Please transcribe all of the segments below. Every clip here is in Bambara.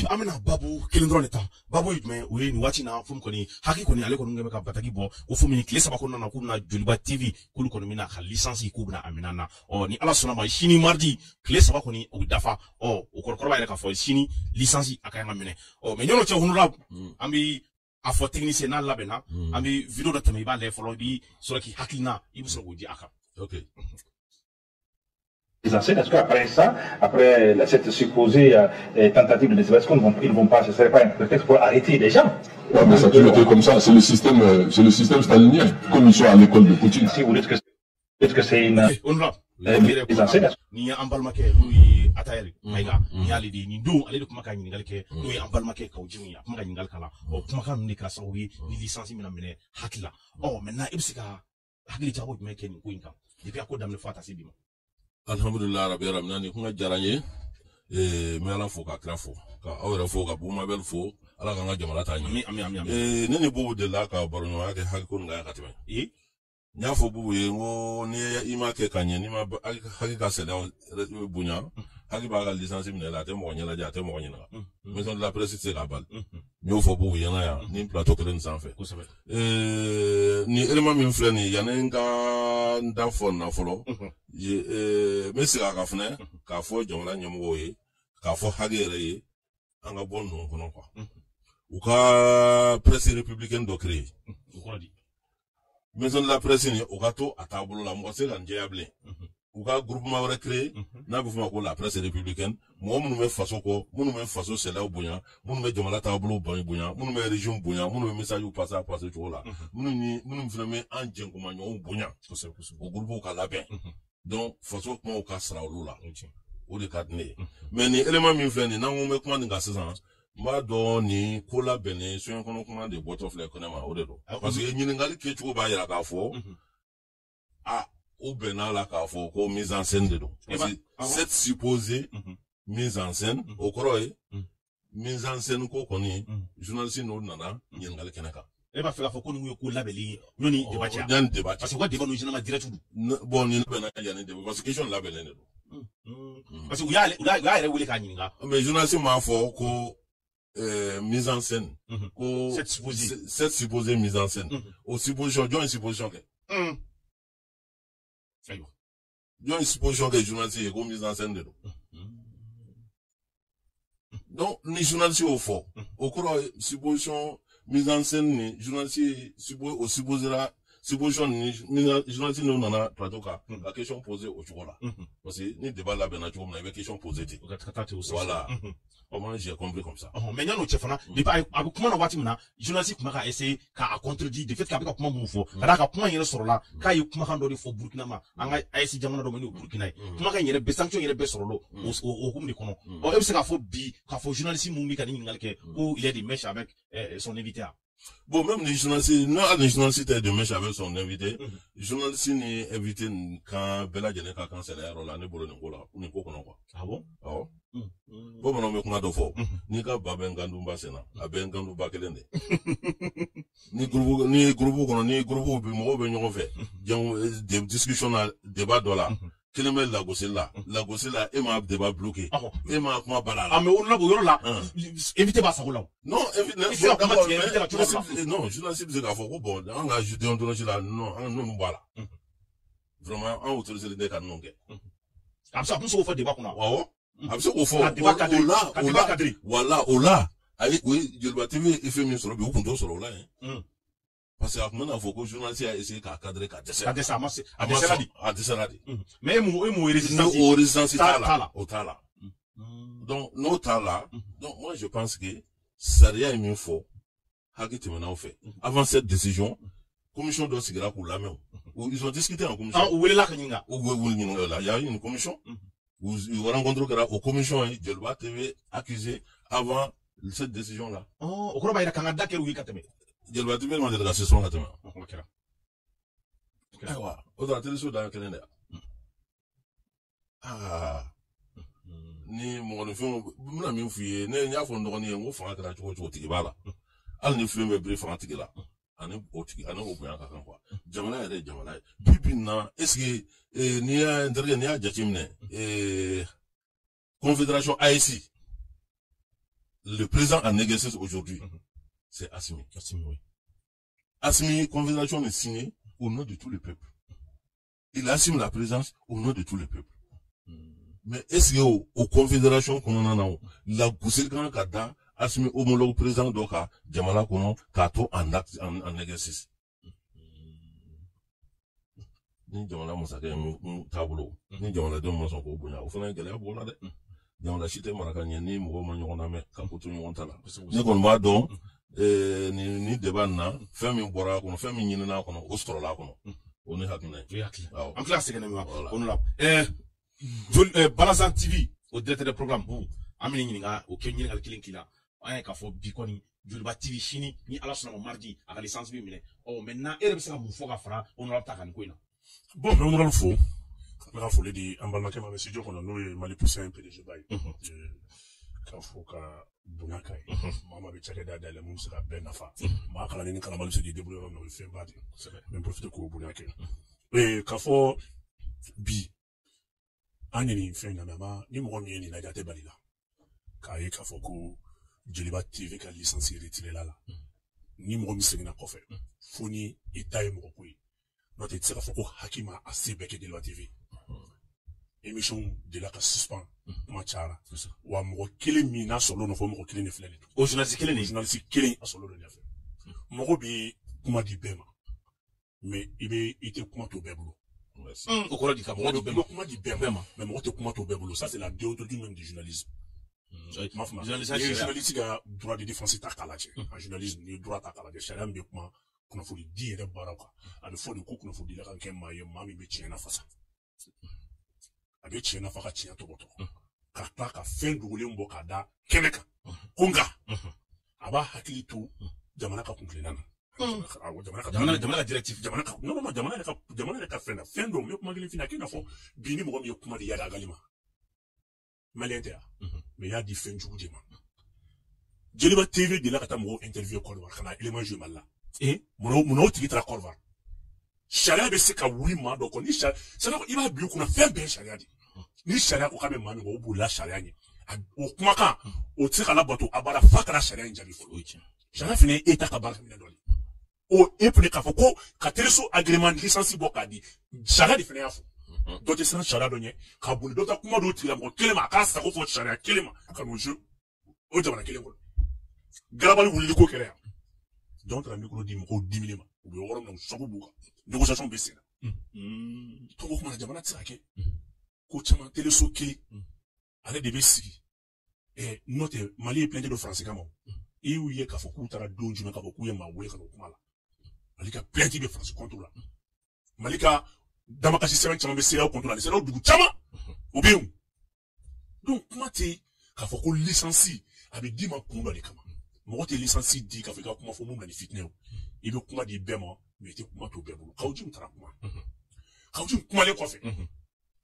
An bɛna babu kelen dɔrɔn de ta. Babu ye jumɛn? O ye nin waati na fo kɔni HAC kɔni, ale kɔni bɛ ka bataki bɔ ko fo min tile 3 kɔnɔna na, k'u bɛna Joliba TV, k'olu kɔni bɛna ka licence, k'u bɛna a minɛ na. Ɔ, ni Ala sɔnna ma, sini mardi tile 3 kɔni o bɛ dafa. Ɔ, o kɔrɔ b'a yɛrɛ k'a fɔ sini licence a ka kan ka minɛ. Ɔ, mais ɲɔnɔ cɛ, honorable, an bɛ a fɔ technicien n'a labɛnna, an bɛ vidéo dɔ tɛmɛ, i b'a lajɛ fɔlɔ, i bɛ sɔrɔ k'i hakilina, i bɛ sɔrɔ k'o di a kan. Ok. Est-ce qu'après ça, après cette supposée tentative de déstabilisation, ils vont pas, ce ne serait pas un prétexte pour arrêter les gens? Ouais, mais ça a toujours été comme ça. C'est le système stalinien, comme ils sont à l'école de Poutine. Si vous dites que c'est une mise en scène. Ni ye an balimakɛ, n'o ye Atayɛri Mayiga, ni y'ale de ye nin don, ale de kuma ka ɲininkali kɛ, n'o ye an balimakɛ Kawo Jimi ye, a kuma ka ɲininkali k'a la. Ɔ, kumakan ninnu de kɛra sababu ye ni licence bɛna minɛ HAC la. Ɔ, maintenant, e bɛ se ka hakili jagabɔ jumɛn kɛ nin ko in kan depuis a ko daminɛ fo ka taa se bi ma? Alhamdulilah rabi alamina. Nin kuma diyara n ye. N bɛ Ala fo, ka kira fo, ka aw yɛrɛ fo, ka Bumabel fo. Ala k'an ka jamana taa ɲɛ. Ami, ami, ami, ami. Ne ni Bubu delila ka baroɲɔgɔnya kɛ HAC ko nin kan ka tɛmɛ. N y'a fɔ Bubu ye, n ko ni i ma kɛ ka ɲɛ, n'i ma HAC ka sariyaw bonya, HAC b'a ka licence minɛ la, a tɛ mɔgɔ ɲɛnajɛ, a tɛ mɔgɔ ɲininka. Maison de la presse tɛ se k'a bali. N y'o fɔ Bubu ɲɛna yan ni plateau kelen nin sanfɛ. Nin élément min filɛ nin ye, yanni n ka n da fɔ nin na fɔlɔ, n bɛ segin a kan fɛnɛ k'a fɔ jamana ɲɛmɔgɔw ye, k'a fɔ HAC yɛrɛ ye, an ka bɔ ninnu kɔnɔ quoi. U ka presse républicaine dɔ créer. O kɔrɔ di? Maison de la presse nin, o ka to a taabolo la, mɔgɔ tɛ se ka nin jɛya bilen. U ka groupement wɛrɛ créer n'a bɛ f'o ma ko la presse républicaine, mɔgɔ minnu bɛ faso kɔ, minnu bɛ faso sariyaw bonya, minnu bɛ jamana taabolo bonya, minnu bɛ régime bonya, minnu bɛ message passer a passer cogo la, minnu ni minnu fana bɛ an jɛnkumaɲɔgɔnw bonya, o groupe ka labɛn. Donc faso kumaw ka sara olu la, o de ka di ne ye. Mais nin élément min filɛ nin, n'an ko bɛ kuma nin kan sisan, n b'a dɔn nin ko labɛnnen, soɲɛ kɔnɔ kuma de bɔtɔ filɛ kɛnɛ ma, o de don. Parce que ɲininkali kɛcogo b'a yira k'a fɔ a u bɛn'a la k'a fɔ ko mise en scène de don. Parce que cette supposée mise en scène, o kɔrɔ ye mise en scène ko kɔni, journaliste n'o nana ɲininkali kɛnɛ kan. E b'a fɛ k'a fɔ ko nin ye ko labɛnni ye ɲɔni débat cɛ? Yanni débat cɛ. Parce que u ka débat ninnu généralement direct don. Bon, nin labɛnna yanni débat, parce que question labɛnnen de don. Parce que u y'a yɛrɛ wele k'a ɲininka. Mais journaliste m'a fɔ ko mise en scène. Ko cette supposée. Cette supposée mise en scène. O supposition, jɔn ye supposition kɛ? Ayiwa. Jɔn ye supposition kɛ journaliste ye ko mise en scène de don? Donc ni journaliste y'o fɔ, o kɔrɔ ye supposition mise en scène ni journaliste ye o supposera supposition ni journaliste n'o nana plateau kan ka question poser o cogo la. Parce que ni débat labɛnna cogo min na, i bɛ question poser ten. O ka taa ten o sens. Voilà. Moi, j'ai compris comme ça. Mais yan'o cɛ fana, depuis a bɛ kuma na waati min na, journaliste tun bɛ ka essayer k'a contredire de fait k'a bɛ ka kuma minnu fɔ, ka d'a kan kuma in yɛrɛ sɔrɔla k'a ye kumakan dɔ de fɔ Burukina ma, an ka AES jamana dɔ ma, n'o ye Burukina ye. Kumakan in yɛrɛ bɛɛ, sanction yɛrɛ bɛɛ sɔrɔla o hukumu de kɔnɔ. Ɔ, e bɛ se k'a fɔ bi k'a fɔ journaliste mun bɛ ka nin ɲininkali kɛ ko il est de mèche avec son invité a? Bon, même les journalistes, non, les journalistes étaient de mèche avec son invité. Journaliste ni invité ni kan bɛɛ lajɛlen ka kan sariya yɔrɔ la ne bolo nin ko la, nin ko kɔnɔ quoi. Ah bon? Awɔ. Bamananw bɛ kuma dɔ fɔ. N'i ka ba bɛ nkandunba sen na, a bɛ nkandunba kelen de. Ni groupe kɔnɔ, ni groupe bɛ mɔgɔw bɛ ɲɔgɔn fɛ, jango discussion na, débat dɔ la, kelen bɛ lagosili la, lagosi la, e m'a débat bloqué, e m'a kuma bala la. Ah, mais o la, o yɔrɔ la, invité b'a sago la o. Non, I tɛ se ka kuma tigɛ invité la cogo dɔ la. Non, journaliste bɛ se k'a fɔ ko bon, an ka déontologie la, non, an ninnu bɔ a la. Vraiment, an autorisé tɛ ka ninnu kɛ. A bɛ se a kun se k'o fɔ débat kunna. Awɔ. A bɛ se k'o fɔ. Ka débat cadré. O la, Ka o débat la, cadré. Voilà, o la, ayi, o ye Joliba TV ye effet min sɔrɔ bi, u kun t'o sɔrɔ o la yen. Parce que a kun bɛna fɔ ko journaliste y'a essayé k'a cadrer ka dɛsɛ. Ka dɛsɛ, a ma se, a A ma dɛsɛra sɔn, de. A dɛsɛra de. Mais e mun résistance? O résistance t'a t'a la. la. O t'a la. Donc n'o t'a la, donc moi je pense que sariya ye min fɔ, HAC tɛmɛna o fɛ. Avant cette décision, commission dɔ sigira k'u lamɛn o. Ils ont discuté en commission. Ah, u welela ka ɲininka. U bɛ wuli ɲininka o la. Il y a eu une commission. U rencontre kɛra o commission ye Joliba TV accusé avant cette décision là. Ɔ, o kɔrɔ b'a jira k'an ka da kɛra u ye ka tɛmɛ. Joliba TV ma deli ka session ka tɛmɛ. O kɛra. Ayiwa, o dɔrɔn téléso dan ye kelen de ye. Aa, ni mɔgɔninfinw, n bɛna min f'i ye, ne n y'a fɔ n dɔgɔnin ye, n ko fanga kɛra cogo o cogo, tigi b'a la. Hali ni filen bɛ biri fanga tigi la, ani o tigi ani o bonya ka kan quoi. Jamana yɛrɛ ye jamana ye. Bi bi in na, est ce que n'i y'a, n terikɛ, n'i y'a jateminɛ, confédération AES, Le président en exercice aujourd'hui, c'est Assimi. Assimi, oui. Assimi, confédération est signée au nom de tout le peuple. Il assume la présence au nom de tout le peuple. Mais est-ce que aux confédérations qu'on en a, la goussil quand kada assume homologue président d'Oka, Jamala Kono, Kato en acte, en exercice. Ni Jamala Moussaka tableau, ni Jamala de Moussaka Bouna, au fond, il y a un jamana si tɛ mara ka ɲɛ ni mɔgɔw ma ɲɔgɔn lamɛn ka ko to ɲɔgɔn ta la. Ne kɔni b'a dɔn ni débat nin na fɛn min bɔra a kɔnɔ, fɛn min ɲinina a kɔnɔ, o sɔrɔla a kɔnɔ. O ne hakilina ye. An tila ka segin ma o la. Balazan TV o directeur de programme bu an bɛ ɲininka o kɛ ɲininkali kelen k'i la. An ye k'a fɔ bi kɔni Joliba TV sini ni Ala sɔnna ma mardi a ka licence bɛ minɛ. Ɔ maintenant e yɛrɛ bɛ se ka mun fɔ ka fara honorable ta kan nin ko in na? Bon, n bɛ honorable fo. N bɛ ka foli di an balimakɛ ma bɛ studio kɔnɔ n'o ye Mali Poussin PDG ba ye. K'a fɔ ka bonya k'a ye. Maa maa bɛ cakɛda dayɛlɛ mun bɛ se ka bɛɛ nafa. Maa kalanni ni kalanbali bɛ se k'i débrouiller yɔrɔ min na o ye fɛnba de ye. N bɛ profiter k'o bonya kɛ. K'a fɔ bi an ye nin fɛn in lamɛn, ma ni mɔgɔ min ye nin lajɛ a tɛ bali la. K'a ye k'a fɔ ko Joliba TV ka licence retirée la. Ni mɔgɔ min seginna kɔfɛ fo ni i ta ye mɔgɔ ko ye. N'o tɛ i tɛ se k'a fɔ ko Haki ma a se bɛɛ kɛ Joliba TV. Émission de la ka suspend kuma cayara. Wa mɔgɔ kelen min n'a sɔrɔ nɔfɛ, mɔgɔ kelen de filɛ nin ye. O journaliste kelen de. Journaliste kelen a sɔrɔ de nɔfɛ. Mɔgɔ bɛ kuma di bɛɛ ma, mais i bɛ i tɛ kuma to bɛɛ bolo. O kɔrɔ di ka mɔgɔ di bɛɛ ma. I bɛ kuma di bɛɛ ma, mais mɔgɔ tɛ kuma to bɛɛ bolo. Ça c'est la déontologie même du journalisme. M'a faamu. Journaliste ka droit de défense ta k'a lajɛ. En journalisme n'i ye droit ta k'a lajɛ, sariya min bɛ kuma kunnafoni di yɛrɛ baaraw kan, a bɛ fɔ de ko kunnafonidila kan kɛ maa ye maa min bɛ tiɲɛ nafasa. A bɛ tiɲɛ nafa ka tiɲɛ tɔbɔtɔ ka tila ka fɛn dogolen bɔ k'a da kɛnɛ kan ko nka a b'a hakili to jamana ka kuntilenna na. Jamana ka directive. Jamana ka non non jamana yɛrɛ ka fɛn na fɛn dɔw n bɛ kuma kelen f'i ɲɛna k'i n'a fɔ bi ni mɔgɔ min ye kuma di Iyad Ag Ghali ma, malien tɛ yan, mais i y'a di fɛn jugu de ma. Joliba TV delila ka taa mɔgɔw interviewer Côte d'Ivoire ka na élément jouer Mali la. Munna o tigi taara Côte d'Ivoire? Sariya bɛ se ka wuli maa dɔ kɔ ni sariya, c'est-à-dire i b'a bila i kunna fɛn bɛɛ ye sariya de ye. Ni sariya ko k'a bɛ maa min kɔ, o bolila sariya ɲɛ. O kumakan o tɛ se ka labato a baara f'a kana sariya in jaabi fɔlɔ. Sariya fana ye État ka baara minɛ dɔ de ye. O e fana k'a fɔ ko ka téléso agrément licence bɔ k'a di, sariya de fana y'a fɔ. Dɔ tɛ siran sariya dɔ ɲɛ ka boli dɔ ta kuma dɔw tigilamɔgɔ kelen ma a k'a sago fɔ sariya kelen ma ka n'o jouer o jamana kelen kɔnɔ. Garabali wulili ko kɛra yan. Jɔn taara micro di mɔgɔw diminen ma, u bɛ yɔrɔ min na u sago b'u kan, négociation bɛ sen na. Donc o kumana jamana tɛ se ka kɛ ko caman téléso kelen ale de bɛ sigi. N'o tɛ Mali ye plainte dɔ Faransi kama o. I y'u ye k'a fɔ k'u taara don jumɛn k'a fɔ k'u ye maa wele ka n'o kuma la. Mali ka plainte bɛ Faransi contre la. Mali ka damakasi sɛbɛn caman bɛ CEDEAO contre la, ani CEDEAO dugu caman o bɛ yen. Donc kuma tɛ k'a fɔ ko licence a bɛ d'i ma kun dɔ de kama. Mɔgɔ tɛ licence di k'a fɔ i ka kuma fɔ mun bɛ na ni fitinɛ ye. I bɛ kuma di bɛɛ ma, mais i tɛ kuma to bɛɛ bolo. Kaou Djim taara kuma. Kaou Djim kumalen kɔfɛ,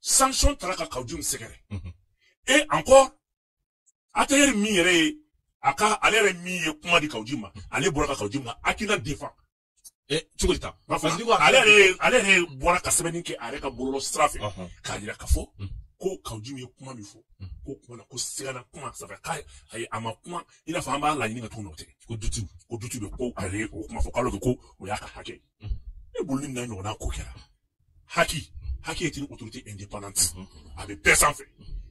sanction taara ka Kaou Djim sɛgɛrɛ. Et encore, ATR min yɛrɛ ye a ka ale yɛrɛ min ye kuma di Kaou Djim ma, ale bɔra ka Kaou Djim ka hakilina défend. Cogo di tan? Parce que ale yɛrɛ bɔra ka sɛbɛnni kɛ a yɛrɛ ka bɔlɔlɔ sira fɛ k'a jira k'a fɔ ko Kaou Djim ye kuma min fɔ, ko kuma na ko sigana kuma, ça fait k'a ayi a ma kuma i n'a fɔ an b'a laɲini ka cogo min na o tɛ. Ko dutiw. Ko dutiw bɛ ko ale ye o kuma fɔ k'ale ko o y'a ka hakɛ ye. Ne bolo ni n'a ɲɔgɔnna ko kɛra. Haki est une autorité indépendante. A bɛ bɛɛ sanfɛ.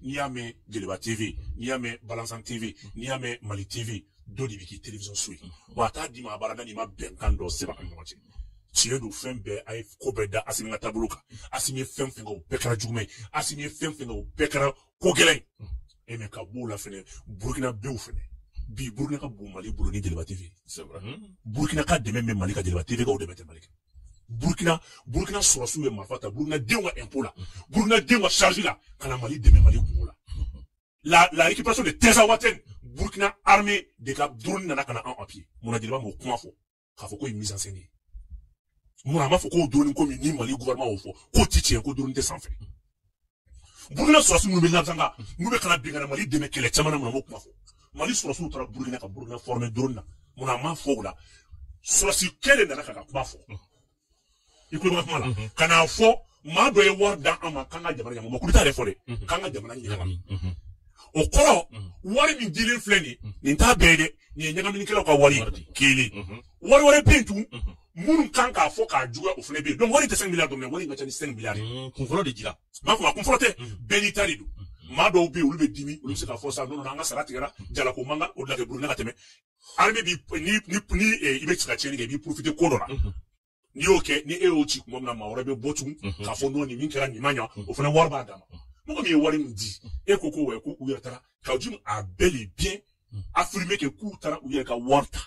N'i y'a mɛn Joliba TV, n'i y'a mɛn Balanzan TV, n'i y'a mɛn Mali TV, dɔ de bɛ k'i télévision so ye. Wa a t'a d'i ma a baarada n'i ma bɛnkan dɔ sɛbɛn a ni ɲɔgɔn cɛ. Tiɲɛ don fɛn bɛɛ a ye ko bɛɛ da Asimi ka taabolo kan. Asimi ye fɛn fɛn kɛ o bɛɛ kɛra juguman ye. Asimi ye fɛn fɛn kɛ o bɛɛ kɛra ko gɛlɛn ye. E mɛ ka b'o la fɛnɛ, Burukina bew fɛnɛ. Bi Burukina ka bon Mali bolo ni Joliba TV. C'est vrai. Burukina ka dɛmɛ bɛ Mali ka Joliba TV ka o dɛmɛ tɛ Mali kan. Burukina sɔrɔsiw ye marifa ta Burukina denw ka impôt la, Burukina denw ka charge la ka na Mali dɛmɛ Mali kungo la. La récupération de Tinzaouaten, Burkina armée de ka drone nana ka na an appuyer. Munna Joliba m'o kuma fɔ k'a fɔ ko ye mise en scène ye? Munna a m'a fɔ k'o drone ko min ni Mali gouvernement y'o fɔ k'o ti tiɲɛ ko drone tɛ sanfɛ? Burkina sɔrɔsiw minnu bɛ Lansanga, minnu bɛ ka na bin ka na Mali dɛmɛ kɛlɛ caman na, munna m'o kuma fɔ? Mali sɔrɔsiw taara Burkina ka Burkina former drone na, munna a m'a fɔ o la? Sɔrɔsi kɛ de nana ka kuma fɔ. I kulo bɛ kuma la ka n'a fɔ maa dɔ ye wari d'an ma k'an ka jamana ɲagami, ma coup d'état yɛrɛ fɔ dɛ, k'an ka jamana ɲagami. O kɔrɔ wari min dilen filɛ nin ye nin t'a bɛɛ ye dɛ nin ye ɲagaminikɛlaw ka wari ye kelen wari wɛrɛ bɛ yen tugun minnu kan k'a fɔ k'a juguya o fana bɛ yen donc wari tɛ 5 milliards dɔrɔn wari in ka ca ni 5 milliards ye. Kun fɔlɔ de dira. N b'a fɔ a kun fɔlɔ tɛ bɛɛ n'i ta de don maa dɔw bɛ yen olu bɛ dimi olu bɛ se k'a fɔ sa non non an ka sara tigɛra jalako man kan o de la kɛ Burukina ka tɛmɛ armée bi ni ni i bɛ se ka tiɲɛni kɛ i b'i profiter ko dɔ la. N'i y'o kɛ ni e y'o ci tuma min na maa wɛrɛ bɛ bɔ tugun k'a fɔ non nin min kɛra nin ma ɲa o fana wari b'a dama mɔgɔ min ye wari min di e ko ko wɛ ko u yɛrɛ taara Kaou Djim a bel et bien affirmé que k'u taara u yɛrɛ ka wari ta.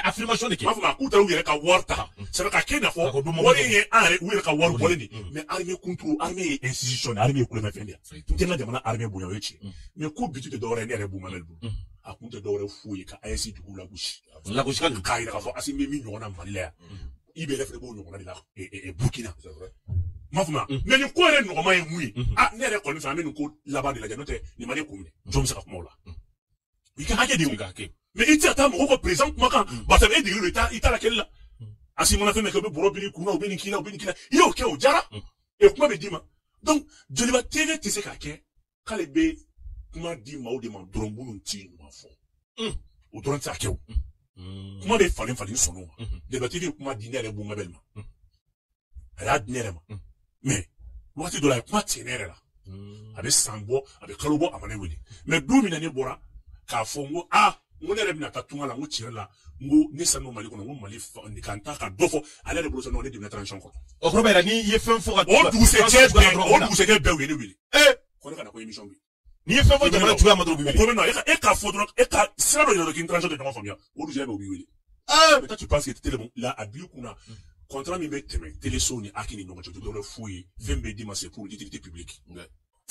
Affirmation de kɛ. N b'a fɔ ma k'u taara u yɛrɛ ka wari ta c'est vrai ka kɛ i n'a fɔ wari in ye an yɛrɛ u yɛrɛ ka wari bɔlen de mais armée kunturu armée ye institution de armée ye kulonkɛfɛn de ye n tɛ n ka jamana armée bonya o ye tiɲɛ mais ko bitu tɛ dɔwɛrɛ ye ne yɛrɛ Bumabel bolo a kun tɛ dɔwɛrɛ foyi ye ka AES dugu lagosi. Lagosi ka k'a yira k'a fɔ Assimi bɛ min ɲɔgɔn na Mali la yan. I bɛ yɛrɛ fɛnɛ b'o ɲɔgɔnna de la Burkina. M'a faamuya mais nin ko yɛrɛ nɔgɔman ye mun ye ah ne yɛrɛ kɔni fɛ an bɛ nin ko laban de lajɛ n'o tɛ nin ma ne kun minɛ jɔn bɛ se ka kuma o la i ka hakɛ de ye o mais i tɛ se ka taa mɔgɔw ka président kumakan barisa e degelen don i t'a la kɛlɛ la Assimi mana fɛn bɛɛ kɛ u bɛ bɔrɔ biri i kun na u bɛ nin k'i la u bɛ nin k'i la i y'o kɛ o diyara e kuma bɛ d'i ma donc Joliba TV tɛ se k'a kɛ k'ale bɛ kuma di maaw de ma dɔrɔn minnu t'i ɲuman fɔ o dɔrɔn tɛ se ka kɛ o. Kuma bɛ falen falen sɔnn'o ma Joliba TV ye kuma di ne yɛrɛ Bumabel ma a y'a di ne yɛrɛ ma mais waati dɔ la a ye kuma tigɛ ne yɛrɛ la a bɛ san bɔ a bɛ kalo bɔ a ma ne wele mais don min na ne bɔra k'a fɔ n ko aa n ko ne yɛrɛ bɛna taa tunga la n ko tiɲɛ yɛrɛ la n ko ne sanu Mali kɔnɔ n ko Mali ka n ta ka dɔ fɔ ale yɛrɛ bolo sɔn ne dɛmɛ transition kɔrɔ. O kɔrɔ b'a jira n'i ye fɛn fɔ ka. O dugusɛjɛ bɛɛ u ye ne wele. Ko ne ka na ko émission bɛ yen. N'i ye fɛn fɔ jamana juguya ma dɔrɔn u b'i wele. O ko bɛ na e k'a fɔ dɔrɔn e ka sira dɔ yira dɔrɔn k'i ni transition tɛ ɲɔgɔn faamuya o dugusɛjɛ bɛɛ u b'i wele. Mais toi tu penses que télé la a b'i kunna contrat min bɛ tɛmɛ téléso ni HAQI ni ɲɔgɔn cɛ o tɛ dɔwɛrɛ foyi ye fɛn bɛɛ d'i ma c'est pour l'utilité publique.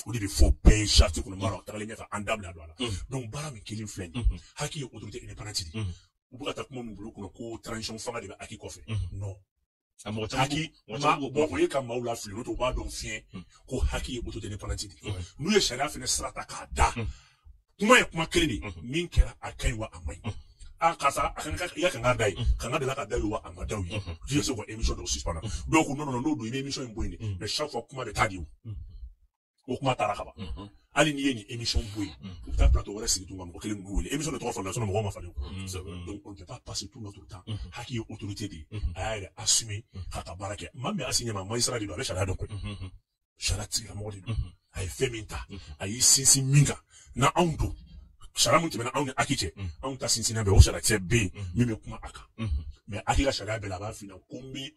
O de bɛ fɔ bɛɛ ye charte kɔnɔ baara tagalen ɲɛfɛ an da bɛna don a la donc baara min kelen filɛ nin ye HAQI ye autorité indépendante de ye u bɛ ka taa kuma min bolo kɔnɔ ko transition fanga de bɛ HAQI kɔfɛ non. HAQI bon o ye ka maaw lafili n'o tɛ u b'a dɔn fiɲɛ ko HAQI ye autorité indépendante de ye n'u ye sariya fɛnɛ sira ta k'a da kuma ye kuma kelen de ye min kɛra a ka ɲi wa a man ɲi ah karisa a kan ka i ka kan ka da ye kan ka deli ka da ye wa a ma da u ye je sais quoi émission dɔw suspendre dɔw ko non non n'o don i bɛ émission in bɔ yen de mais chaque fois kuma bɛ taa de o kuma taara ka ban hali n'i ye nin émission bɔ yen u bɛ taa plateau wɛrɛ sigi tuguni ka mɔgɔ kelen ninnu wele émission de tɔgɔ fɔlɔ la sinon mɔgɔw ma falen donc on ne peut pas passer tout notre temps HAQI ye autorité de ye a y'a yɛrɛ assumer k'a ka baara kɛ maa min bɛ Assimi ɲɛma magistrat de don a bɛ sariya dɔn koyi sariya tigilamɔgɔ de don a ye fɛn min ta a y'i sinsin min kan na anw don sariya min tɛmɛna anw ni HAQI cɛ anw ta sinsinna bɛɛ o sariyakisɛ bɛ yen min bɛ kuma a kan mais HAQI ka sariya bɛɛ la a b'a f'i ɲɛna ko n bɛ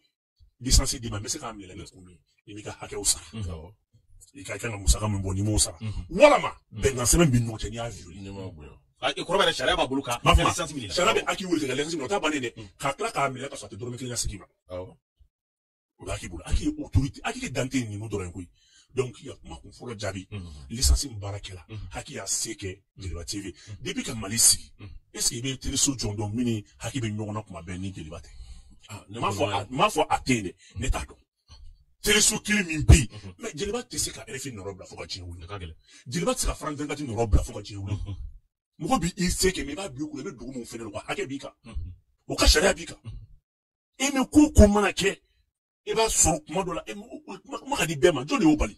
licence d'i ma n bɛ se k'a minɛ la ni kun min i b'i ka hakɛw sara i ka kan ka musaka min bɔ n'i m'o sara walama bɛnkan sɛbɛn b'i ni ɲɔgɔn cɛ n'i y'a violé. Kɔrɔ b'a yɛrɛ sariya b'a bolo ka licence minɛ. Sariya bɛ HAQI wele ka licence minɛ o t'a bannen dɛ ka tila k'a minɛ ka sɔrɔ a tɛ dɔrɔmɛ kelen ka segin ma. O bɛ HAQI bolo HAQI ye autorité HAQI de dan tɛ ninnu dɔrɔn ye koyi donc i ka kuma kun fɔlɔ jaabi licence min baara kɛla HAQI y'a se kɛ Joliba TV depuis ka Mali sigi est ce que i bɛ téléso jɔn dɔn min ni HAQI bɛ ɲɔgɔn na kuma bɛɛ ni Joliba tɛ. N m'a fɔ a tɛ yen dɛ ne t'a dɔn. Téléso kelen min bɛ yen mais Joliba tɛ se ka RFI nɔrɔ bila fo ka diɲɛ wuli Joliba tɛ se ka France 24 nɔrɔ bila fo ka diɲɛ wuli mɔgɔ b'i se kɛ mais i b'a bila i kunna i bɛ dugu min fɛnɛ la o ka hakɛ b'i kan o ka sariya b'i kan e ni ko ko mana kɛ i b'a sɔrɔ kuma dɔ la kuma ka di bɛɛ ma jɔn de y'o bali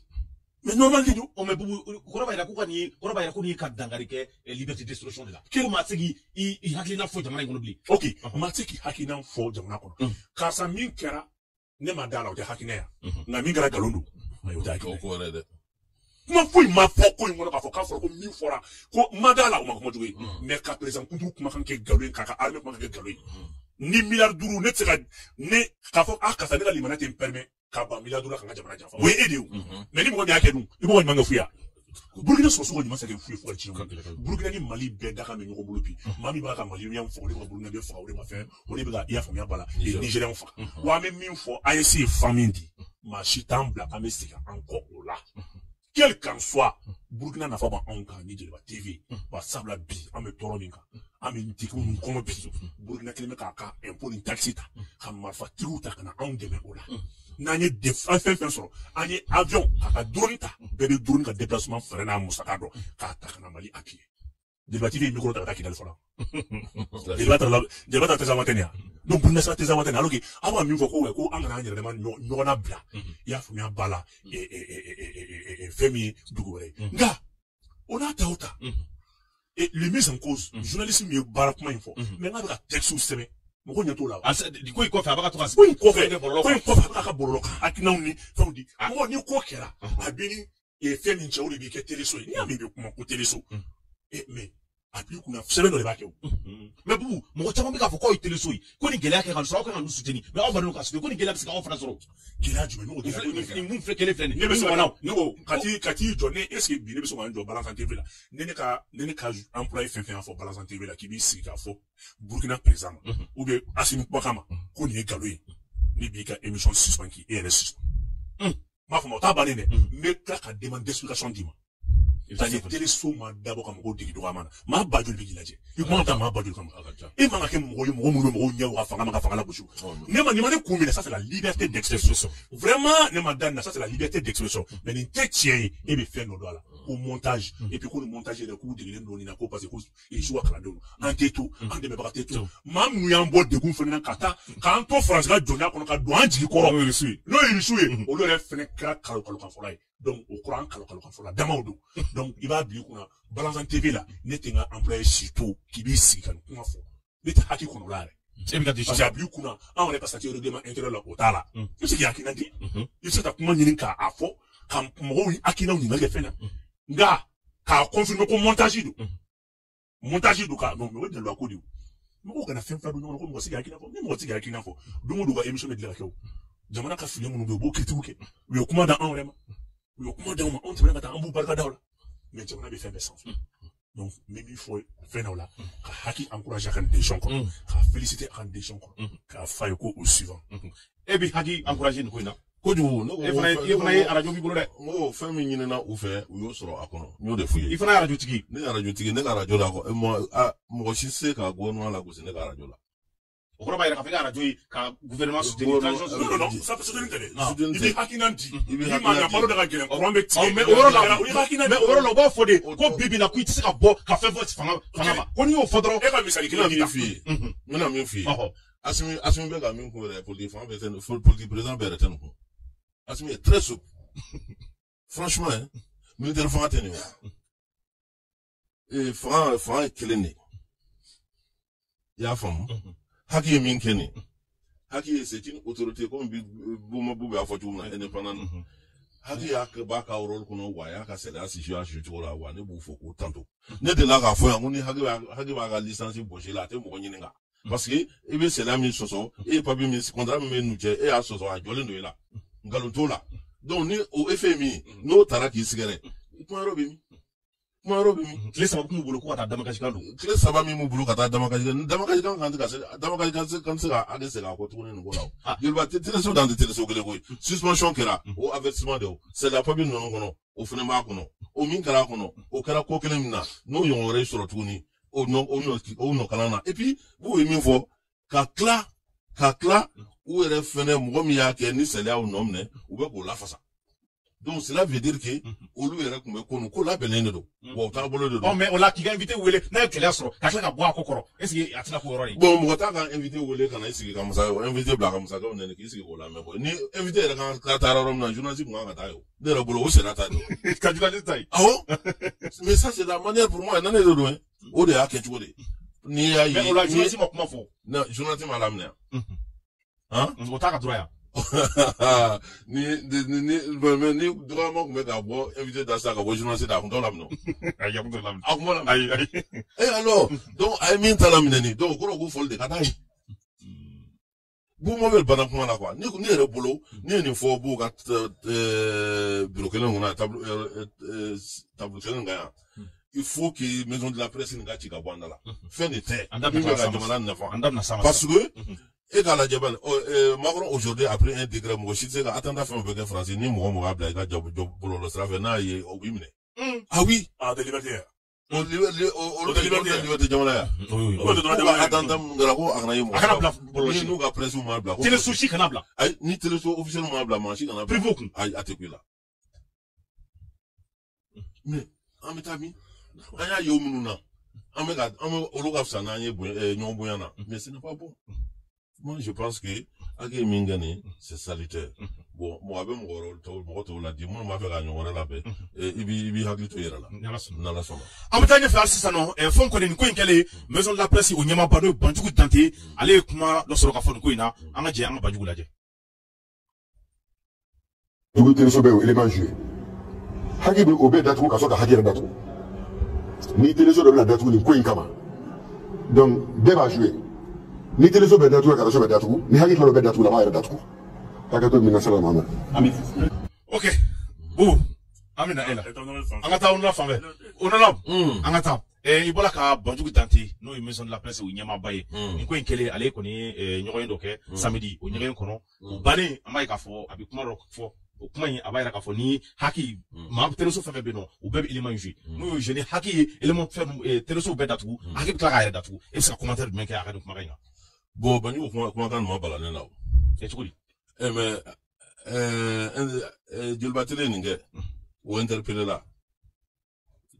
mais normal de don. O mais Bubu kɔrɔ b'a jira ko ka nin kɔrɔ b'a jira ko nin ka dankari kɛ liberté d'expression de la ko maa tɛ se k'i hakilina fɔ jamana in kɔnɔ bilen. Ok maa tɛ se k'i hakilina fɔ jamana kɔnɔ karisa min kɛra ne ma da la o tɛ hakilina ya nka min kɛra nkalon don ayi o tɛ hakilina ye kuma foyi ma fɔ ko in kɔnɔ k'a fɔ k'a fɔra ko min fɔra ko ma da la o ma kuma jugu ye mais ka président kunturu kumakan kɛ nkalon ye k'a ka armée kumakan kɛ nkalon ye ni miliyari 5 ne tɛ se ka ne k'a fɔ a karisa ne ka limaniya tɛ n permet ka ban miliyari 5 la ka n ka jamana janfa o ye e de ye o mais ni mɔgɔ min y'a kɛ dun i b'o ka ɲuman kɛ fu ye Burkina sɔrɔsiw ka ɲuman se kɛ fu ye fo ka diɲɛ wuli Burkina ni Mali bɛɛ dakan bɛ ɲɔgɔn bolo bi maa min b'a ka Maliyɛnw faga o de bɛ ka Burkina bɛɛ faga o de bɛ ka fɛn o de bɛ ka i y'a faamuya ba la Nigériens faga wa an bɛ min fɔ AES ye fan min di maa si t'an bila k'an bɛ segin an kɔ o la quel qu'en soit Burkina nafa b'anw kan ni Joliba TV wa sabula bi an bɛ tɔɔrɔ min kan an bɛ degun min kɔnɔ bi Burkina kelen bɛ k'a ka impôt ni taxe ta ka marifatigiw ta ka na anw dɛmɛ o la n'an ye an fɛn fɛn sɔrɔ an ye avion k'a ka drone ta bɛɛ bɛ drone ka déplacement fɛrɛ n'a musaka dɔn k'a ta ka na Mali appuyer Joliba TV ye micro ta ka taa Kidali fɔlɔ Joliba taara Tezawatɛni yan donc Burkina sera Tezawatɛni alors que aw b'a min fɔ ko ko an kana an yɛrɛ dama ɲɔgɔn na bila i y'a faamuya ba la fɛn min ye dugu wɛrɛ ye nka O n'a ta o ta. Et le mise en cause, journaliste min ye baara kuma in fɔ, mais n'a bɛ ka texte sɛbɛn, mɔgɔ ɲɛ t'o la. Ko in kɔfɛ a bɛ ka to ka ko in kɔfɛ a bɛ ka bɔlɔlɔ kan hakilinaw ni fɛnw di. Mɔgɔ ni ko kɛra, a bɛ ni fɛn min cɛ o de b'i kɛ teleso ye. N'i y'a mɛn i bɛ kuma ko teleso. Mais a b'i kunna sɛbɛn dɔ de b'a kɛ o. Mais Boubou, mɔgɔ caman bɛ k'a fɔ k'aw ye teleso ye, ko ni gɛlɛya kɛ ka sɔrɔ aw kan ka ninnu soutenir, mais aw bannen don ka soutenir, ko ni gɛlɛya bɛ se k'aw fana sɔrɔ. Gɛlɛya jumɛn? N'o gɛlɛya ni mun filɛ kelen filɛ nin ye. Ne bɛ se ka na ne ko ka t'i jɔ ne est ce que bi ne bɛ se ka n jɔ Balanzan TV la, ne ka employé fɛn fɛn y'a fɔ Balanzan TV la k'i b'i sigi k'a fɔ Burkina président ma ou bien Assimi kumakan ma ko nin ye nkalon ye, ne b'i ka émission suspend k'i e yɛrɛ suspend. N b'a fɔ ma o t'a bannen dɛ, n bɛ tila ka demande d'explication d'i ma. C'est-à-dire teleso ma dabɔ ka mɔgɔw dege dɔgɔyama na, maa ba joli bɛ k'i lajɛ, i kuma ta maa ba joli kama, e man ka kɛ mɔgɔ ye mɔgɔ minnu bɛ mɔgɔw ɲɛ u ka fanga ma ka fanga lagosi. Ne ma nin ma ne kun minɛ, ça c'est la liberté d'expression. Vraiment ne ma da nin na, ça c'est la liberté d'expression. Mais nin tɛ tiɲɛ ye, e bɛ fɛn dɔ don a la ko montage, et puis ko nin montage yɛrɛ k'u degelen don nin na ko parce que ko su ka kalandenw an tɛ to, an dɛmɛbaga tɛ to, maa minnu y'an bɔ degun fɛnɛ na ka taa k'an to Faransi ka jɔnya kɔnɔ ka don an jigi kɔrɔ, n'o ye Irisiw ye, olu yɛrɛ fɛnɛ kɛra kalo kalo kan fɔlɔ ye. Donc o kɔrɔ an kalo kalo kan fɔlɔ damaw don. Donc i b'a bila i kunna Balanzan TV la, ne tɛ n ka employé si to k'i b'i sigi ka nin kuma fɔ, ne tɛ haki kɔnɔ o la yɛrɛ. E bɛ ka parce que a bil'i kunna anw yɛrɛ ka statut règlement intérieur la o t'a la. I bɛ se k'i hakilina di, i bɛ se ka kuma ɲini k'a fɔ ka mɔgɔw hakilinaw ɲininkali kɛ fɛn na, nka k'a confirmer ko montage don, montage don k'a non mais o ye daluya ko de ye. Mɔgɔw kana fɛn fila don ɲɔgɔn na ko mɔgɔ tɛ se k'i hakilina fɔ, ni mɔgɔ tɛ se k'i hakilina fɔ don o don ka émission bɛ dilan ka kɛ o. Jamana ka fili minnu bɛ yen u b'o critiquer kɛ, u ye kuma da anw yɛrɛ ma, u ye kuma d'anw ma, anw tɛmɛna ka taa an b'u barika da o la, mais jamana bɛ fɛn bɛɛ sanfɛ. Donc n bɛ min fɔ fɛn dɔw la, ka Haki encourager a ka nin décision kɔnɔ, ka féliciter a ka nin décision kɔnɔ, k'a f'a ye ko au suivant. E bɛ Haki encourager nin ko in na. Kojugu ne ko e fana ye arajo b'i bolo dɛ. N ko fɛn min ɲinina u fɛ u y'o sɔrɔ a kɔnɔ, n y'o de f'u ye. I fana ye arajo tigi. Ne ye arajo tigi, ne ka arajo la mɔgɔ si tɛ se ka gouvernement lagosi ne ka arajo la. O kɔrɔ b'a jira k'a fɔ i ka arajo ye ka gouvernement soutenir transition soutenir. Non non, ça soutenir tɛ dɛ. I b'i hakilina di. I ma na balo da ka gɛlɛn, courant bɛ tigɛ. Mais o yɔrɔ la, mais o yɔrɔ la u b'a fɔ de ko bi bi in na ko i tɛ se ka bɔ ka fɛn fɔ fanga ma. Ko n'i y'o fɔ dɔrɔn. E ka misali kelen di. N bɛna min f'i ye. N bɛna min f'i ye. Assimi bɛ ka min kun yɛrɛ, politique fanga bɛɛ tɛ, politique président bɛɛ yɛrɛ tɛ nin kun. Assimi est très souple. Franchement, hein, militaire fanga tɛ nin ye. Fanga ye kelen de ye. I y'a faamu? Haki ye min kɛ nin, Haki ye c'est une autorité comme Boubou b'a fɔ cogo min na indépendant. Haki y'a b'a ka rôle kɔnɔ wa a y'a ka sariya sisi a si cogo la wa ne b'u fɔ k'u tanto. Ne delila k'a fɔ yan ko ni Haki b'a ka licence bɔsi la a tɛ mɔgɔ ɲininka. Parce que i bɛ sariya min sɔsɔ, e ye papier min contrat min bɛ n'u cɛ, e y'a sɔsɔ a jɔlen don e la. Nkalon t'o la. Donc ni o effet ye min ye, n'o taara k'i sɛgɛrɛ, kuma yɔrɔ bɛ min? Kuma yɔrɔ bɛ min? Tile 3 kun b'u bolo ko ka taa damakasikan don. Tile 3 min b'u bolo ka taa damakasikan, damakasikan kan tɛ ka se, damakasikan kan tɛ se ka hakɛ segin a kɔ tuguni nin ko la o. Joliba teleso dan tɛ teleso kelen koyi. Suspension kɛra, o avertissement de o. Sariya papier ninnu kɔnɔ, o fana b'a kɔnɔ. O min kɛra a kɔnɔ, o kɛra ko kelen min na, n'o ɲɔgɔn wɛrɛ sɔrɔ tuguni, o nɔ kalan na. Et puis, b'u ye min fɔ, ka tila u yɛrɛ fɛnɛ mɔgɔ min y'a kɛ ni sariya y'u nɔ minɛ, u bɛ k'o lafasa. Donc cela veut dire que olu yɛrɛ tun bɛ ko nin ko labɛnnen de don, wa u taabolo de don. Mais o la k'i ka invité wele n'a ye gɛlɛya sɔrɔ ka tila ka bɔ a ko kɔrɔ, est ce que a tɛna k'o yɔrɔ ye? Bon, mɔgɔ t'a ka invité wele ka na i sigi ka masa invité bila ka masakɛw nɛni k'i sigi k'o lamɛn koyi. Ni invité yɛrɛ kan ka taa yɔrɔ min na, journaliste tun kan ka taa yen o. Ne yɛrɛ bolo o sariya ta de. Ka journaliste ta yen. Awɔ. Mais ça c'est la manière pour moi, ne de don hein. O de y'a kɛ cogo de. N'i y'a ye. Mais o la journaliste ma kuma fɔ. Non, journaliste ma laminɛ. Han? O t'a ka droit ya. Ni dɔgɔyama tun bɛ ka bɔ invité da sisan ka bɔ journaliste da, a kun t'o laminɛ o. Ayi, a kun t'o laminɛ. A kun b'o laminɛ. Ayi, ayi. Eh alors, donc a ye min ta laminɛ nin, donc o kɔrɔ k'u fɔli de ka d'a ye. Boubou Mabel banna kuma la quoi. Ne yɛrɛ bolo, ne ye nin fɔ Boubou ka bureau kelen kɔnɔ yan, tableau kelen kan yan. Il faut que maison de la presse nin ka ci ka bɔ an da la. Fɛn de tɛ. Min bɛ ka jamana nafa. Parce que e k'a lajɛ bani, Macron aujourd'hui a pris un décret, mɔgɔ si tɛ se ka attentat fɛn o fɛn kɛ Faransi, ni mɔgɔ mɔgɔ y'a bila i ka bɔlɔlɔ sira fɛ n'a ye o b'i minɛ. Ah oui. Ah, de liberté. Olu tɛ liberté jamana ya. Olu ka attentat minnu kɛra ko a kana ye mɔgɔ. A kana bila bɔlɔlɔ si. Ni n'u ka presse m'a bila. Téléso si kana bila. Ayi, ni téléso officiel m'a bila, maa si kana bila. Privé kun. Ayi, a tɛ ku i la. Mais an bɛ taa min? An y'a ye o minnu na. An bɛ ka an bɛ olu ka fisa n'an ye ɲɔgɔn bonya na. Mais ce n'est pas bon. Moi, je pense que Haki min kɛ nin, c'est salutaire. Bon, mɔgɔ bɛ mɔgɔ tɔw la di minnu b'a fɛ ka ɲɔgɔn wɛrɛ labɛn, i b'i hakili to i yɛrɛ la. N'Ala sɔnna. N'Ala sɔnna. An bɛ taa ɲɛfɛ hali sisan nɔ, fɛn kɔni nin ko in kɛlen, maison de la presse o ɲɛmaaba n'o ye Banjugu Dante, ale ye kuma dɔ sɔrɔ ka fɔ nin ko in na. An ka jɛ an ka Banjugu lajɛ. Dugu teleso bɛ o élément joué. Haki bɛ o bɛɛ datugu ka sɔrɔ ka haki yɛrɛ datugu. Ni teleso dɔ bɛna datugu nin ko in kama, donc bɛɛ b'a joué. Ni teleso bɛ datugu ka radio bɛ datugu, ni haki fana bɛ datugu la, a b'a yɛrɛ datugu. Hakɛto min na sala Muhammed. Ok. Bon, an bɛna e la. An ka taa Onula fan fɛ. Onula, an ka taa. I bɔra ka Banjugu Dante n'o ye maison de la presse o ɲɛmaaba ye. Nin ko in kɛlen, ale kɔni ye ɲɔgɔn ye dɔ kɛ samedi o ɲɔgɔn kɔnɔ. O bannen, an b'a ye k'a fɔ a bɛ kuma dɔ fɔ. O kuma in a b'a yira k'a fɔ ni haki maa teleso fɛn fɛn bɛ yen nɔ, u bɛɛ bɛ élément in jouer. N'u y'o jouer ni haki ye élément fɛn teleso bɛɛ datugu, haki bɛ tila k'a yɛrɛ datugu. E bɛ se ka commentaire jumɛn kɛ a ka nin kumakan in kan? Bon, Banjugu kumakan nin ma bala ne la o. Cogo di? Mais Joliba Télé nin kɛ, o interpellé la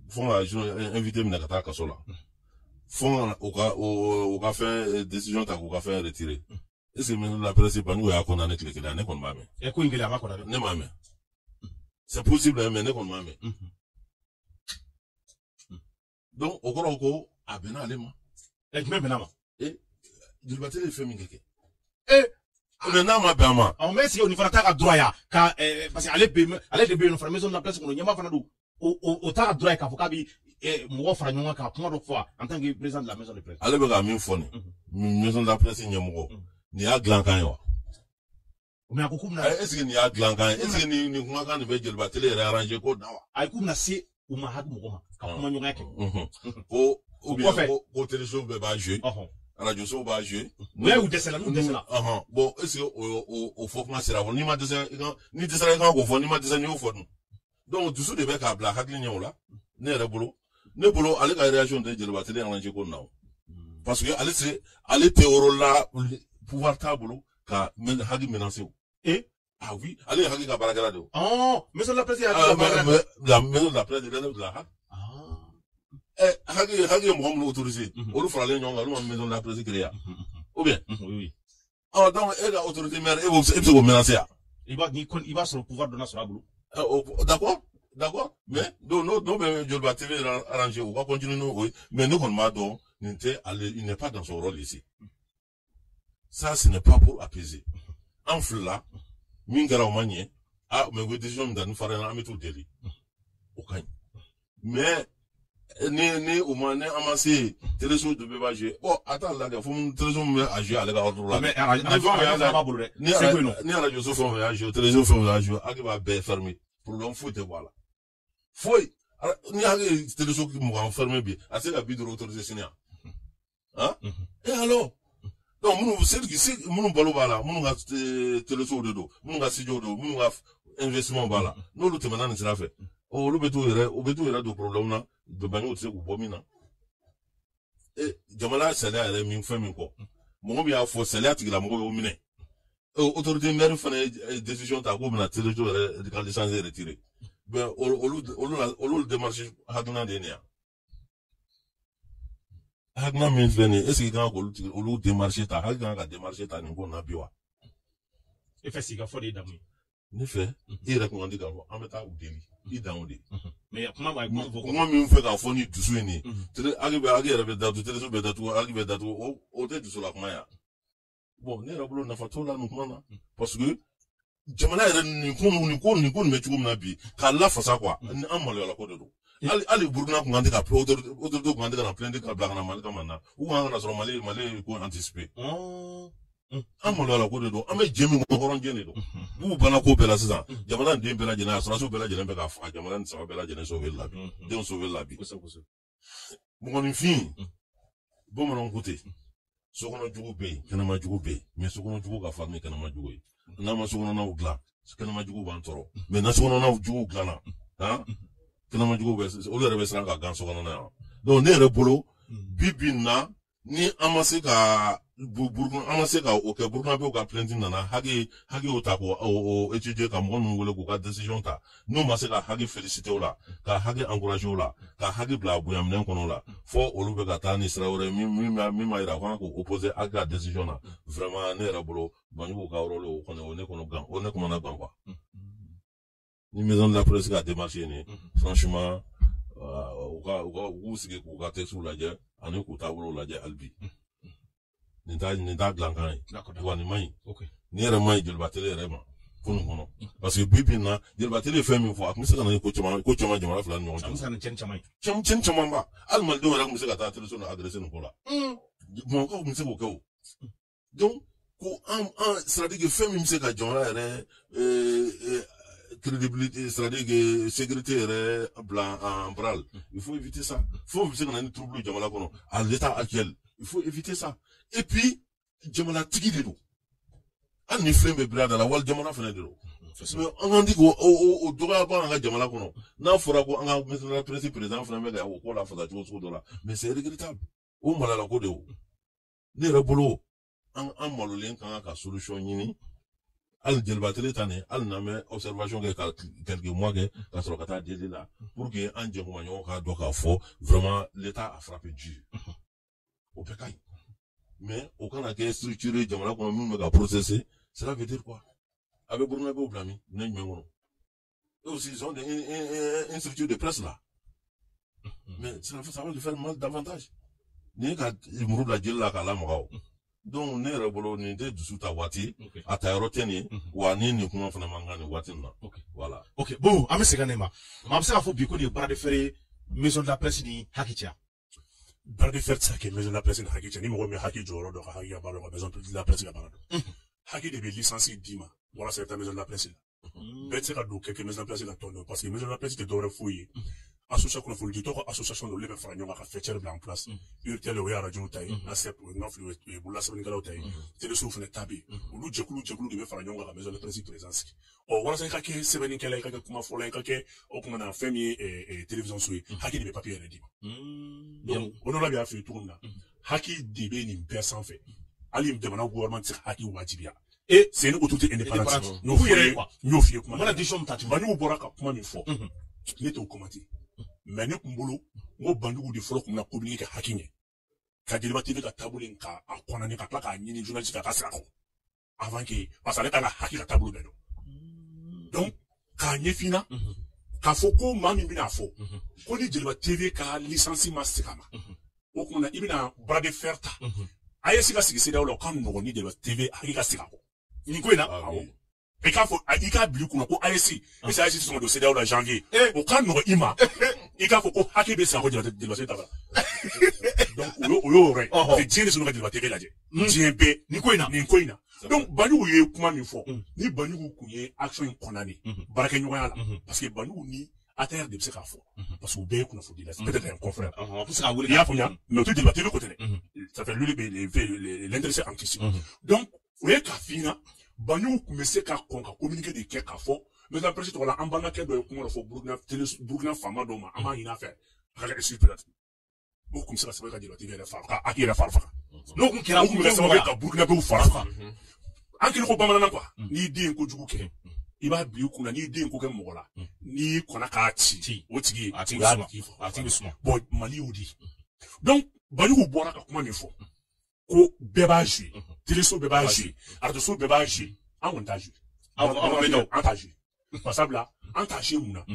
fo ka invité minɛ ka taa kaso la, fo ka o ka fɛn décision ta k'u ka fɛn retirer. Est-ce que maison de la presse Banjugu y'a condamné tile kelen? Ne kɔni b'a mɛn. Ko in kelen a ma condamné. Ne m'a mɛn. C'est possible, mais ne kɔni m'a mɛn. Donc o kɔrɔ ko a bɛnna ale ma. Jumɛn bɛnna ma? Joliba Télé ye fɛn min kɛ. Mais n'a ma bɛn a ma. Mais est-ce que o ni fana t'a ka droit ya ka parce que ale bɛ ale de bɛ yen nɔ fana maison de la presse kɔnɔ ɲɛmaa fana don, o t'a ka droit ye k'a fɔ k'a bɛ mɔgɔ fara ɲɔgɔn kan ka kuma dɔ fɔ en tant que président de la maison de presse. Ale bɛ ka min fɔ nin maison de la presse ɲɛmɔgɔ, nin y'a dilankan ye wa? Mais a ko k'u bɛna. Est-ce que nin y'a dilankan ye? Est-ce que nin kumakan nin bɛ Joliba Télé yɛrɛ arranger ko da wa? Ayi, k'u bɛna se u ma haki mɔgɔ ma ka kuma ɲɔgɔnya kɛ. Ko ou bien ko téléso bɛɛ b'a jouer. Radio so b'a jouer. N'u dɛsɛra, n'u dɛsɛra. Bon, est-ce que o fɔ kuma sera? N'i ma dɛsɛ, i kan n'i dɛsɛra i kan k'o fɔ, n'i ma dɛsɛ n'i y'o fɔ dun. Donc dusu de bɛ k'a bila hakili ɲɛ o la. Ne yɛrɛ bolo, ne bolo ale ka réaction tɛ Joliba Télé arranger ko nin na o. Parce que ale se ale tɛ yɔrɔ la, pouvoir t'a bolo ka haki menacer o. Ah oui, ale ye haki ka baarakɛla de o. Maison de la presse ye haki ka baarakɛla. La maison de la presse relève de la haki. Haki ye mɔgɔ minnu autorisé, olu faralen ɲɔgɔn kan, olu ma maison de la presse créé yan. Ou bien? Oui. Donc e ka autorité mère, e bɛ se k'o menacer yan. I b'a sɔrɔ pouvoir dɔ na sɔrɔ a bolo. D'accord, d'accord, mais donc n'o bɛ Joliba TV arranger, u ka continuer n'o ye, mais ne kɔni b'a dɔn nin tɛ ale, il n'est pas dans son rôle ici. Ça, ce n'est pas pour apaiser. An filila, min kɛra o ma ɲɛ, ah mais u ye décision min ta ni fara an bɛ t'u deli. O ka ɲi. Mais ni o ma ni an ma se téléso dɔ bɛɛ b'a jouer, bon a t'a lajɛ fo téléso min bɛ a jouer ale ka ordre la. Mais radio fana b'a bolo dɛ. Ni radio so fɛn o fɛn y'a jouer, téléso fɛn o fɛn y'a jouer, haki b'a bɛɛ fermer, problème foyi tɛ bɔ a la. Foyi. Ni haki ye téléso 20 fermer bi, a tɛ se ka 50 autoriser sini yan. Hein? Et alors? Donc minnu balo b'a la, minnu ka télésow de don, minnu ka studio don, minnu ka investissement b'a la, n'olu tɛmɛna nin sira fɛ, olu bɛ t'u yɛrɛ, u bɛ t'u yɛrɛ don problème na, Banjugu tɛ se k'u bɔ min na. Jamana sariya yɛrɛ min fɛn min kɔ, mɔgɔ min y'a fɔ sariya tigilamɔgɔ y'o minɛ. Autorité maire fana ye décision ta k'u bɛna téléso yɛrɛ ka licence retirer. Ben olu démarche hakilina de ye nin ye. Hakilina min filɛ nin ye, est ce que i kan k'olu olu démarche ta, hali kan ka démarche ta nin ko in na bi wa? E fɛ sigi ka fɔ de ye damu ye. Ne fɛ, i yɛrɛ kun kan di k'a fɔ an bɛ taa u deli, i dan o de. Mais kuma ma kuma fɔ. Kuma min fɛ k'a fɔ ni dusu ye nin ye, haki yɛrɛ bɛ datugu, téléso bɛ datugu, haki bɛ datugu, o tɛ dusu la kuma ye. Bon, ne yɛrɛ bolo nafa t'o la nin kuma na, parce que jamana yɛrɛ nin ko nin bɛ cogo min na bi, k'a lafasa quoi, an maloyala ko de don. Hali Burukina kun kan tɛ ka autorité kun kan tɛ ka na plainte ka bila ka na Mali kama na, u kun kan ka na sɔrɔ Mali ko anticiper. An maloyala ko de don, an bɛ jɛ min kɔnɔ, hɔrɔn jɛ de don. B'u banna ko bɛɛ la sisan, jamana den bɛɛ lajɛlen, a sɔrɔdasiw bɛɛ lajɛlen bɛ k'a faga, jamana ni saba bɛɛ lajɛlen sauver la bi, denw sauver la bi. Mɔgɔninfin, bamananw ko ten, sokɔnɔ jugu bɛ yen, kɛnɛma jugu bɛ yen, mais sokɔnɔ jugu ka farin ni kɛnɛma jugu ye. N'an ma sokɔnɔnaw dilan, kɛnɛma jugu b'an tɔɔrɔ, mais n'an sokɔnɔnaw jugu dilanna, han, kɛnɛma jugu bɛ, olu yɛrɛ bɛ siran ka gan sokɔnɔna yan. Donc ne yɛrɛ bolo, bi bi in na, ni an ma se ka Burkina an ma se ka o kɛ Burkinabɛw ka plainte nana HAC y'o ta k'o o étudier ka mɔgɔ ninnu wele k'u ka décision ta n'u ma se ka HAC féliciter o la ka HAC encourager o la ka HAC bila a bonyaminɛn kɔnɔ la fo olu bɛ ka taa ni sira wɛrɛ min b'a yira ko an k'o opposer HAC ka décision na vraiment ne yɛrɛ bolo Banjugu ka rôle o kɔni o ne kɔnɔ gan o ne kɔnɔna gan quoi. Ni maison de la presse ka démarche ye nin ye franchement u k'u sigi k'u ka texte lajɛ ani k'u taabolo lajɛ hali bi. Nin t'a dilankan ye wa nin man ɲi nin yɛrɛ man ɲi Joliba Télé yɛrɛ ma kunun kɔnɔ parce que bi bi in na Joliba Télé ye fɛn min fɔ a tun bɛ se ka na ni ko caman jamana fila ni ɲɔgɔn cɛ. A bɛ se ka na cɛnni caman ye. Cɛnni caman ba hali malidenw yɛrɛ tun bɛ se ka taa téléso na adressé nin ko la. Bamakɔkaw tun bɛ se k'o kɛ o. Donc ko an c'est à dire que fɛn min bɛ se ka jamana yɛrɛ crédibilité c'est à dire que sécurité yɛrɛ bila en branle il faut éviter ça. Fɛn o fɛn bɛ se ka na ni trouble jamana kɔnɔ à l'état actuel il faut éviter ça. Et puis, jamana tigi de don. Hali ni filen bɛ bila da la wali jamana fana de don. Mais an k'an di k'o o dɔgɔya b'an ka jamana kɔnɔ. N'a fɔra ko an ka maison de la presse président fana bɛ ka o ko lafasa cogo sugu dɔ la. Mais c'est regrettable. O malala ko de o. Ne yɛrɛ bolo an malolen kan ka solution ɲini. Hali Joliba Télé ta nin hali n'an bɛ observation kɛ ka quelques mois kɛ ka sɔrɔ ka taa deli la pour que an jɛkumaɲɔgɔn k'a dɔn k'a fɔ vraiment l'État a frappé dur. O bɛɛ ka ɲi. Mais o kana kɛ structure jamana kɔnɔ minnu bɛ ka processer cela veut dire quoi? A bɛ Burkinabɛw bila min minɛn jumɛn kɔnɔ? Eux aussi ils ont une structure de presse là. Mais ça va lui faire mal davantage. Ni ye ka muru bila jeli la k'a lamaga o. Donc ne yɛrɛ bolo nin tɛ dusu ta waati a ta yɔrɔ tɛ nin ye wa ni nin kuma fana man kan nin waati in na. Voilà. Ok bon an bɛ segin nin ma. Maa bɛ se k'a fɔ bi ko nin ye bras de fer ye maison de la presse ni HAC cɛ. Bras de fer tɛ se ka kɛ maison de la presse ni HAC cɛ ni mɔgɔ min ye HAC jɔyɔrɔ dɔn ka HAC ka baara dɔn ka maison de la presse ka baara dɔn. HAC de bɛ licence d'i ma walasa i bɛ taa maison de la presse la. Bɛɛ tɛ se ka don kɛ maison de la presse la tɔn dɔn parce que maison de la presse tɛ dɔwɛrɛ foyi ye. Association kunnafoniditɔw ka association dɔ olu bɛ fara ɲɔgɔn kan ka fɛcɛri bila en place. URTL o ye arajow ta ye, ASEP o ye nafili o ye bololasɛbɛnnikɛlaw ta ye, telesow fana ta bɛ yen. Olu jɛkulu de bɛ fara ɲɔgɔn kan ka maison de la presse président sigi. Ɔ walasa i ka kɛ sɛbɛnnikɛla ye, i ka kɛ kumafɔla ye, i ka kɛ o kuma na fɛn min ye télévision so ye, HAC de bɛ papier yɛrɛ d'i ma. Donc o nɔ la y'a f'i ye cogo min na, HAC de bɛ nin bɛɛ sanfɛ. Hali jamana gouvernement tɛ se ka HAC wajibiya. Et c'est une autorité indépendante. N'o f'i ye kuma. Mana décision ta ten. Banjugu bɔra ka kuma min fɔ, ne t'o commenter. Mais ne kun bolo n ko Banjugu de fɔlɔ kun bɛna communiquer kɛ HAC ɲɛ ka Joliba TV ka taabolo in k'a kɔnɔni ka tila k'a ɲini journaliste fɛ a ka sira kɔ avant que parce que ale kan ka HAC ka taabolo bɛɛ dɔn. Donc k'a ɲɛf'i ɲɛna k'a fɔ ko maa min bɛna fɔ ko ni Joliba TV ka licence ma segin a ma o tuma na i bɛna bras de fer ta AES ka sigi CEDEAO la o ka nɔgɔn ni Joliba TV HAC ka segin a kɔ. Nin ko in na. Awɔ. I k'a fɔ i k'a bila i kunna ko AES est-ce que AES tɛ sɔn ka don CEDEAO la janvier o ka nɔgɔn i ma i k'a fɔ ko HAC bɛ segin a kɔ Joliba TV ta la. Donc o y'o yɔrɔ ye. Parce que diɲɛ de sɔnna ka Joliba TV lajɛ. Diɲɛ bɛɛ. Nin ko in na. Nin ko in na. Donc Banjugu ye kuma min fɔ ni Banjugu kun ye action in condamné baarakɛɲɔgɔnya la parce que Banjugu ni ATR de bɛ se k'a fɔ parce que u bɛɛ ye kunnafonidila peut-être un confrère. I y'a faamuya mais o tɛ Joliba TV ko tɛ dɛ. Ça fait lui l'intéressé en question. Donc o ye k'a f'i ɲɛna Banjugu kun bɛ se ka kɔn ka communiqué de kɛ k'a fɔ maison de la presse tɔgɔ la an balimakɛ dɔ ye kuma dɔ fɔ Burukina faama dɔw ma an b'a ɲini a fɛ a ka kɛ excuse peut-être. O kun bɛ se ka sababu ka Joliba TV yɛrɛ fara ka HAC yɛrɛ fara faga. N'o kun kɛra o kun bɛ kɛ sababu ye ka Burukinabew fara faga. An kelen ko bamananna quoi n'i den kojugu kɛ i b'a bila i kunna n'i den ko kɛ mɔgɔ la n'i kɔnna k'a ci o tigi a tigi bɛ suma. Bon Mali y'o di. Donc Banjugu bɔra ka kuma min fɔ ko bɛɛ b'a jouer téléso bɛɛ b'a jouer arajoso bɛɛ b'a jouer an kɔni t'a jouer. An t'a jouer. Barisabula an t'a jouer mun na?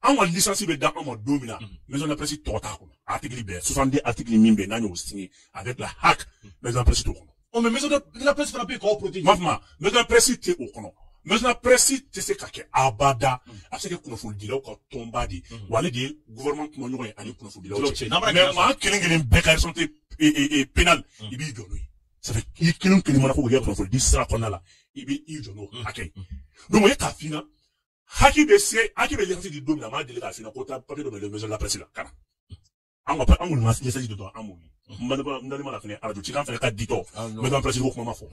An ka licence bɛ d'an ma don min na maison de la presse tɔgɔ t'a kɔnɔ article bɛɛ 62 article min bɛ yen n'an y'o signé avec la HAC maison de la presse t'o kɔnɔ. Oh mais maison de la presse fana bɛ yen k'aw protéger. M'a fɔ ma maison de la presse tɛ o kɔnɔ. Maison de la presse tɛ se ka kɛ abada a bɛ se ka kɛ kunnafonidilaw ka tɔnba de ye wa ale de ye gouvernement kumaɲɔgɔn ye ani kunnafonidilaw cɛ. Mais maa kelen kelen bɛɛ ka responsabilité pénale i b'i jɔ n'o ye. Ça fait i kelen kelen mana ko k'i ka kunnafonidi sira kɔnɔna la i bɛ i jɔ n'o hakɛ ye. Donc o ye k'a f'i ɲɛna HAC bɛ se HAC bɛ licence di don min na a m'a deli k'a f'i ɲɛna ko taa papier dɔ minɛ maison de la presse la ka na. An ka an kɔni ma licence di dɔrɔn an m'o ye. N dalen b'a la fɛnɛ arajo cikan fɛnɛ ka ditɔ maison de la presse ko kuma ma fɔ.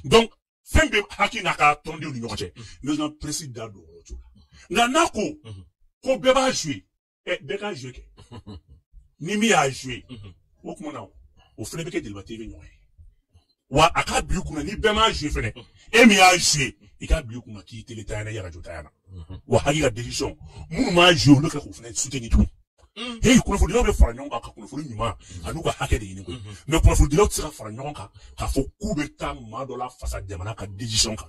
Donc fɛn bɛ HAC n'a ka tɔndenw ni ɲɔgɔn cɛ maison de la presse da don yɔrɔ t'o la. Nka n'a ko ko bɛɛ b'a jouer ɛ bɛɛ k'a jouer kɛ ni min y'a jouer o kuma na o fɛnɛ bɛ kɛ Joliba TV ɲɔgɔn ye. Wa a ka bila i kunna ni bɛɛ m'a joué fɛnɛ e min y'a joué i k'a bila i kunna k'i télé ta ɲɛna i radio ta ɲɛna wa HAKI ka décision minnu m'a joué olu kɛ k'o fɛnɛ soutenir tugun. Hey, kunnafonidilaw bɛ fara ɲɔgɔn kan ka kunnafoni ɲuman an'u ka hakɛ de ɲini koyi, mais kunnafonidilaw tɛ se ka fara ɲɔgɔn kan k'a fɔ k'u bɛ taa maa dɔ la fasa jamana ka décision kan.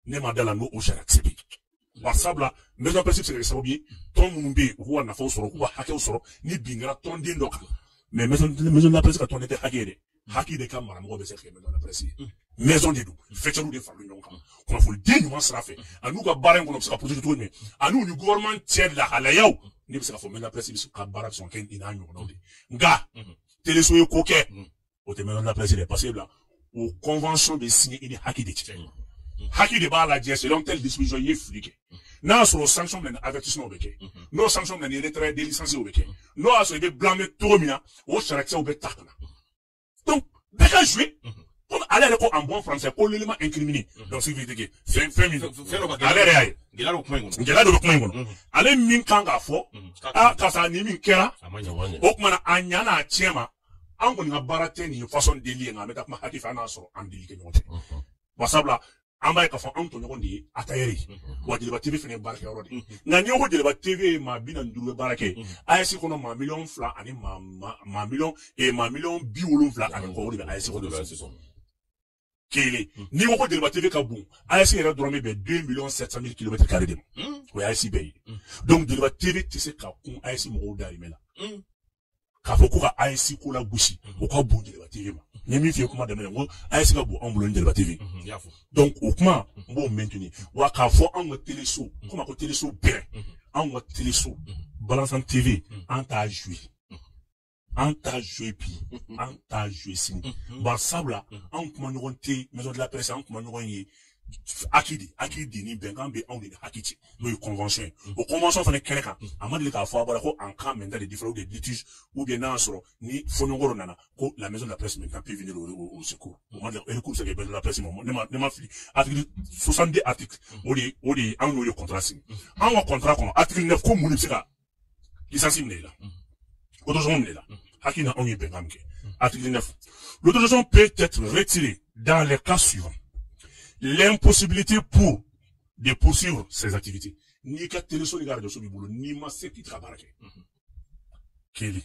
Ne ma da la n'o sariya kisɛ bɛ yen. Bari sabula maison presse bɛ se ka kɛ sababu ye tɔn minnu bɛ yen u k'u ka nafaw sɔrɔ, u k'u ka hakɛw sɔrɔ ni bin kɛra tɔnden dɔ kan. Mais maison de la presse ka tɔnden tɛ hakɛ ye dɛ, HAKI de ka maramɔgɔ bɛ se ka kɛ maison de la presse ye. Maison de don, fɛtɛriw de faralen ɲɔgɔn kan kunnafoniden ɲuman sira fɛ an'u ka baara in kɔnɔ u bɛ se ka protéger cogo jumɛn an'u ni gouvernement cɛ lahalayaw. Ne bɛ se k'a fɔ maison de la presse bɛ se ka baara bɛ sɔn kɛ nin n'a ɲɔgɔnnaw de. Nka teleso ye ko kɛ o tɛ maison de la presse dɛ, parce que bila o convention bɛ signé i ni HAKI de cɛ. HAKI de b'a lajɛ selon telle disposition i ye fili kɛ, n'a y'a sɔrɔ sanction bɛ na avertissement bɛ kɛ, n'o sanction bɛ na ni retrait de licence o bɛ kɛ, n'o y'a sɔrɔ i bɛ blâmer cogo min na o sariyakisɛw bɛ ta ka na. Donc bɛɛ ka jouer comme ale yɛrɛ ko en bon français ko l'élément incriminé. Donc ce qui veut dire que fɛn min ale yɛrɛ y'a ye gɛlɛya dɔ kuma in kɔnɔ, gɛlɛya dɔ bɛ kuma in kɔnɔ, ale min kan k'a fɔ aa karisa nin min kɛra o tuma na a ɲa n'a tiɲɛ ma, an kɔni ka baara tɛ nin ye façon deli ye, nka an bɛ taa kuma HAKI fɛ an n'a sɔrɔ an deli kɛ ɲɔgɔn cɛ. Wa sabula an b'a ye k'a fɔ anw tɔɲɔgɔn de ye atayɛri ye, wa Joliba TV fana ye baarakɛyɔrɔ de ye. Nka n'i ko Joliba TV ye maa 45 bɛ baara kɛ AES kɔnɔ, maa 2 miliyɔn ani maa 70 miliyɔn ani kɔ, o de bɛ AES kɔnɔ. Kelen, n'i ko Joliba TV ka bon, AES yɛrɛ dɔrɔn bɛ bɛn 2 700 000 kilomètres carrés de ma, o ye AES bɛɛ ye. Donc Joliba TV tɛ se ka kun AES mɔgɔw dahirimɛ la k'a fɔ ko ka AES ko la gosi, o ka bon Joliba TV ma. N ye min f'i ye kuma daminɛ, n ko AES ka bon anw bolo ni Joliba TV. Donc o kuma n b'o maintenir. Wa k'a fɔ anw ka teleso komi a ko teleso bɛɛ, anw ka teleso Balanzan TV, an t'a joué, an t'a joué bi, an t'a joué sini. Bari sabula anw kuma ɲɔgɔn tɛ maison de la presse, an kuma ɲɔgɔn ye HAKI de, HAKI de ni bɛnkan bɛ anw de ni HAKI cɛ, n'o ye convention ye. O convention fana kɛnɛ kan, a ma deli k'a fɔ a bɔra ko en cas maintenant de différend ou de litige ou bien n'a y'a sɔrɔ ni fɔɲɔgɔnkɔ dɔ nana ko la maison de la presse maintenant peut venir au secours. O ma deli recours bɛ se ka kɛ maison de la presse ma. Ne ma fili, article 62 article o de ye anw n'o ye contrat signé. Anw ka contrat kɔnɔ article 9 ko mun de bɛ se ka licence minɛ i la, autorisation minɛ i la? HAKI na anw ye bɛnkan min kɛ, article 9: l'autorisation peut être retirée dans les cas suivants: l'impossibilité pour de poursuivre ses activités, n'i ka téléso n'i ka radio so b'i bolo n'i ma se k'i ka baara kɛ. Kelen,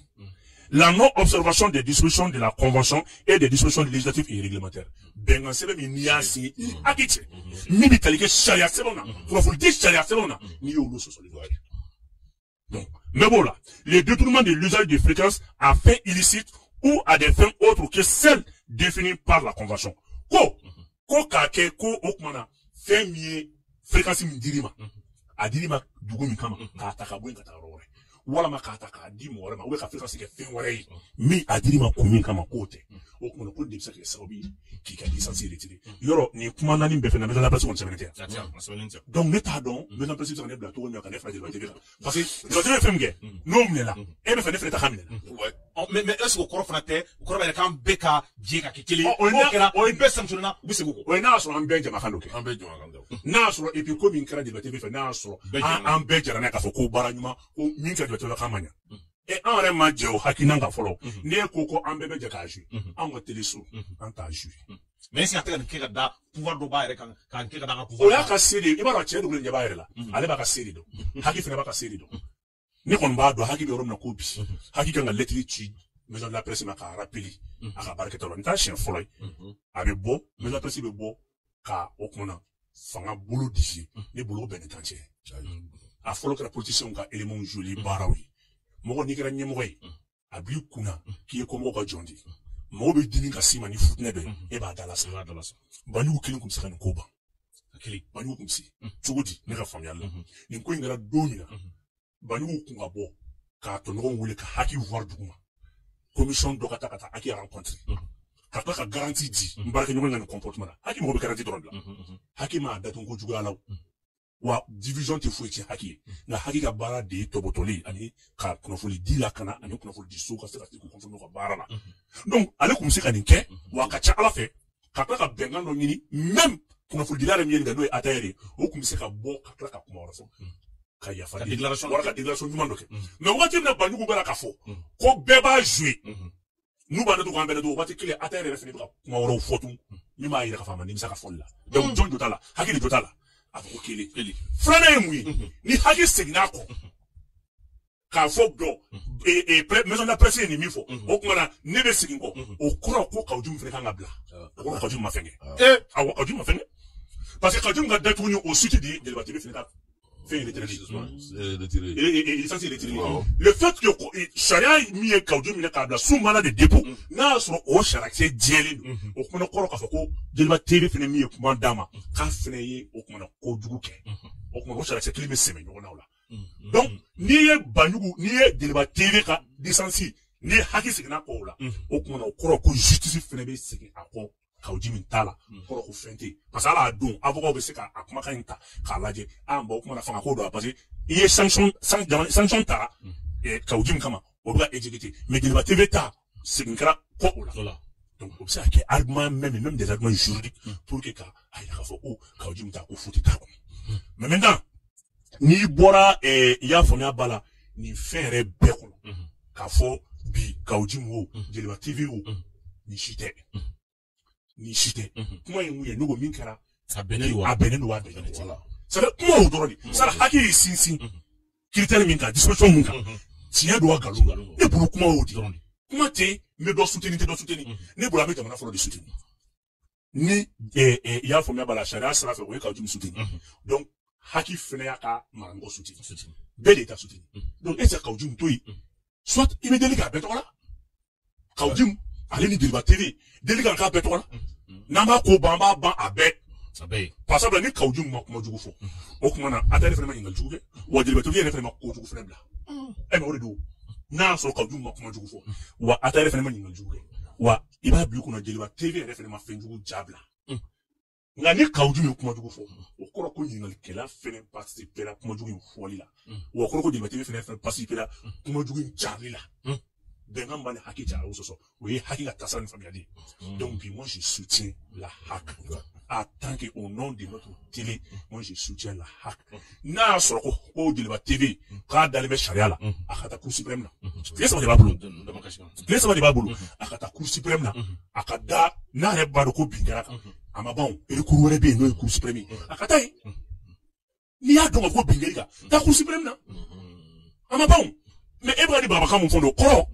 la non-observation des dispositions de la convention et des dispositions législatives et réglementaires. Bɛnkan sɛbɛn min n'i y'a signé i HAKI cɛ, min bɛ tali kɛ sariya sɛbɛnw na, kunnafoni sariya sɛbɛnw na, n'i y'olu sɔsɔli dɔ kɛ. Donc n bɛ b'o la, le détournement de l'usage de fréquences à fin illicite ou à des fins autres que celles définies par la convention. Ko k'a kɛ ko o tuma na fɛn min ye fréquence min dir'i ma, a dir'i ma dugu min kama, k'a ta ka bɔ yen ka taa yɔrɔ wɛrɛ, walama k'a ta k'a di mɔgɔ wɛrɛ ma, ou bien ka fréquence kɛ fɛn wɛrɛ ye min a dir'i ma kun min kama k'o tɛ, o tuma na ko de bɛ se ka kɛ sababu ye k'i ka licence retirer. Yɔrɔ nin kuma naani bɛɛ fɛnɛ maison de la presse kɔni sɛbɛnnen tɛ yan. Donc ne t'a dɔn maison de la presse bɛ se ka ne bila cogo min na ka ne fara Joliba TV kan, parce que Joliba TV ye fɛn min kɛ n'o minɛla, e bɛ fɛ ne fɛnɛ ta ka minɛ. Mais est ce que o kɔrɔ fana tɛ, o kɔrɔ b'a yira k'an bɛɛ ka jɛ ka kɛ kelen ye? O ye n'o kɛra o ye bɛɛ sanctionné na, u bɛ segin o kɔ. O ye n'a y'a sɔrɔ an bɛɛ jamakan dɔ kɛ. An bɛɛ jamakan dɔ. N'a y'a sɔrɔ et puis ko min kɛra Joliba TV fɛ, n'a y'a sɔrɔ Bɛɛ jɛra an bɛɛ jɛra n'a ye k'a fɔ ko baara ɲuman ko min kɛra Joliba TV la k'a ma ɲa. E an yɛrɛ ma jɛ o hakilina kan fɔlɔ. N'e ko an bɛɛ bɛ jɛ k'a jouer, anw ka teleso an t'a jouer. Mais est ce que a tɛ ka nin kɛ ka da pouvoir dɔ b'a yɛrɛ kan, ka nin kɛ ka da an ka pouvoir O y'a ka se de ye. I b'a dɔn cɛ dogolen ɲɛ b'a yɛrɛ la, ale b'a ka se de dɔn, HAKI fana b'a ka se de dɔn. Ne kɔni b'a dɔn HAKI bɛ yɔrɔ min na ko bi HAKI kan ka lettre ci maison de la presse ma k'a rappeler a ka baarakɛta la. Nin t'a siɲɛ fɔlɔ ye a bɛ bɔ maison de la presse bɛ bɔ ka o kuma na fanga bolo disi ne bolo o bɛn ni tan cɛ. A fɔlɔ kɛra politiciens ka éléments joli baaraw ye. Mɔgɔ n'i kɛra ɲɛmɔgɔ ye, a b'i kunna k'i ye kɔmɔgɔw ka jɔn de ye, mɔgɔ bɛ dimi ka s'i ma ni futinɛ dɔ ye, e b'a da la sa. I b'a da la sa. Banjugu kelen kun bɛ se ka nin ko ban. Kelen. Banjugu kun bɛ se cogo di? Ne ka faamuyali la, nin ko in kɛra don min na, Banjugu kun ka bɔ k'a tɔɲɔgɔnw wele ka HAKI voir dugu ma, commission dɔ ka taa ka taa HAKI rencontrer, ka tila ka garantie di n baarakɛɲɔgɔn ka nin comportement la. HAKI mɔgɔ bɛ garantie dɔrɔn de la. HAKI m'a datugu ko juguya la o. Wa division tɛ foyi tiɲɛ HAKI ye, nka HAKI ka baara de ye tɔbɔtɔli ani ka kunnafoni di lakana ani kunnafoni di so ka se ka se k'u conformer u ka baara la. Donc ale kun bɛ se ka nin kɛ, wa a ka ca ala fɛ ka tila ka bɛnkan dɔ ɲini, même kunnafonidila yɛrɛ min ye nin kɛ, n'o ye ATR ye, o kun bɛ se ka bɔ ka tila ka kuma wɛrɛ fɔ ka yafa Ka deli déclaration wala ka déclaration ɲuman dɔ kɛ. Mais wagati min na Banjugu b'a la k'a fɔ ko bɛɛ b'a jouer, n'u b'a datugu an bɛɛ datugu, o waati kelen ATR yɛrɛ fana bɛ ka kuma wɛrɛw fɔ tun. min b'a yira k'a fɔ a ma nimisa ka fɔli la. Donc jɔn jɔ t'a la, HAC de jɔ t'a la. A fɔ ko kelen. Filanan ye mun ye? Ni HAC seginna a kɔ k'a fɔ dɔ maison de la presse ye nin min fɔ, o tuma na ne bɛ segin kɔ, o kɔrɔ ko Kaou Djim fana kan ka bila. O kɔrɔ Kaou Djim ma fɛn kɛ. Awɔ, Kaou Djim ma fɛn kɛ. Parce que Kaou Djim ka datuguni o suite de Joliba TV fana ka fɛn retiré. Licence retirée. Le fait que sariya min ye Kaou Djim minɛ k'a bila sous mandat de dépôt, n'a y'a sɔrɔ o sariyakisɛ jɛlen don, o kumana kɔrɔ k'a fɔ ko Joliba TV fana min ye kuma d'a ma, k'a fana ye o kumana kojugu kɛ. O kumana o sariyakisɛ kelen bɛ sɛmɛ ɲɔgɔn na o la. Donc n'i ye Banjugu, n'i ye Joliba TV ka licence, n'i ye HAC seginna kɔ o la, o kumana o kɔrɔ ko justice fana bɛ segin a kɔ. Kaou Djim t'a la, kɔrɔ ko fɛn tɛ yen. Parce que hali a don avocat bɛ se ka a kumakan in ta k'a lajɛ, ah bon o kumana fanga ko don, parce que i ye sanction sanction tara Kaou Djim kama, o bɛ ka exécuter, mais Joliba TV ta segin kɛra kɔ o la. Donc o bɛ se ka kɛ argument même des arguments juridiques pour que ka a yira k'a fɔ ko Kaou Djim ta ko faute t'a kɔnɔ. Mais maintenant n'i bɔra i y'a faamuya ba la nin fɛn yɛrɛ bɛɛ kɔnɔ, k'a fɔ bi Kaou Djim o Joliba TV o nin si tɛ. Ni si tɛ. Kuma ye mun ye? Ne ko min kɛra a bɛnnen don wa? A bɛnnen don wa? A bɛnnen don. C'est à dire kuma o dɔrɔn de. C'est à dire HAC y'i sinsin critère min kan, disposition min kan, tiɲɛ don wa nkalon don? Ne bolo kuma y'o de. Kuma tɛ n bɛ dɔ soutenir, n tɛ dɔ soutenir. Ne bolo an bɛ jamana fɔlɔ de soutenir. Ni i y'a faamuya b'a la, sariya sira fɛ o ye Kaou Djim soutenir. Donc HAC fana y'a ka maramɔgɔ soutenir. Bɛɛ de ta soutenir. Donc e tɛ se ka Kaou Djim to yen. Soit i bɛ deli k'a bɛɛ tɔgɔ la. Kaou Djim ale ni Joliba TV deli ka k'a bɛɛ tɔgɔ la. N'an b'a ko ban, an b'a ban a bɛɛ. Par exemple ni Kaou Djim ma kuma jugu fɔ, o tuma na ATR fana ma ɲininkali jugu kɛ, wa Joliba TV yɛrɛ fana ma ko jugu fana bila. Ɛ mais o de don. N'a y'a sɔrɔ Kaou Djim ma kuma jugu fɔ, wa ATR fana ma ɲininkali jugu kɛ, wa i b'a bila i kunna Joliba TV yɛrɛ fana ma fɛn jugu ja bila. Nka ni Kaou Djim ye kuma jugu fɔ, o kɔrɔ ko ɲininkalikɛla fana participera kuma jugu in fɔli la, wa o kɔrɔ ko Joliba TV fana participera kuma jugu in jarili la. Bɛnkan b'a ni HAC cɛ, a y'o sɔsɔ. O ye HAC ka taasira ni faamuyali ye. Donc bi moi je soutiens la HAC. En tant que au nom de notre télé, moi je soutiens la HAC. N'a y'a sɔrɔ ko Joliba TV k'a dalen bɛ sariya la, a ka taa Cour suprême na. Tile 3 de b'a bolo. Tile 3 de b'a bolo. A ka taa Cour suprême na. A ka da n'a yɛrɛ b'a dɔn ko bin kɛra kan. A ma ban o. Recours wɛrɛ bɛ yen n'o ye Cour suprême ye. A ka taa yen. N'i y'a dɔn ko bin kɛra kan, taa Cour suprême na. A ma ban o. Mais e bɛ ka ni babakan mun fɔ nin kɔrɔ,